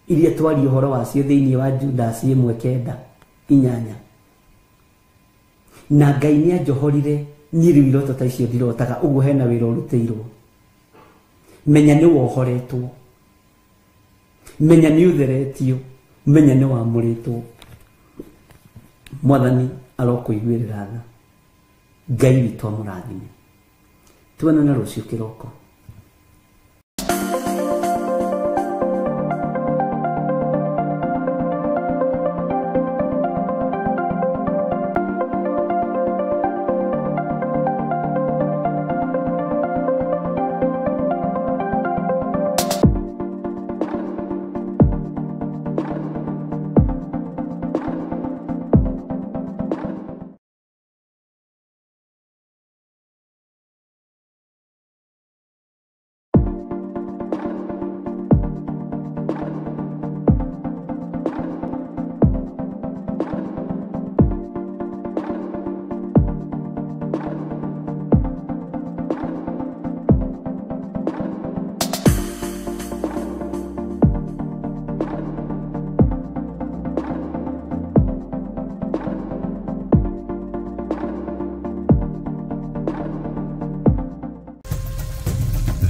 iria twaria ũhoro wacio thĩinĩ wa Judasi 1:9-8, na Ngai nĩ anjohorire niĩ rĩu iroto ta icio ndirotaga. Ũguo hena wĩra ũrutĩirwo. Menya nĩ wohoretwo, menya nĩ ũtheretio, menya nĩ wamũrĩtwo. Mwathani arokũiguĩrĩra tha. Ngai witũ amũrathime. Tuonane rũciũ kĩroko.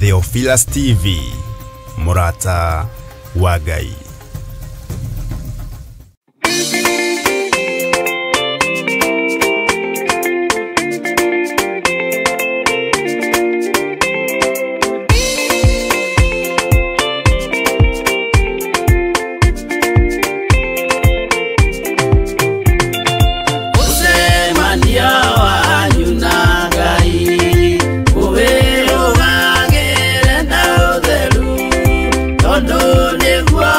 Theophilus TV, Murata wa Ngai. Ũcemania wanyu na Ngai ũwĩrũgagĩre na ũtheru tondũ nĩguo.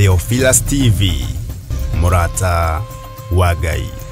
Theophilus TV, mũrata wa Ngai.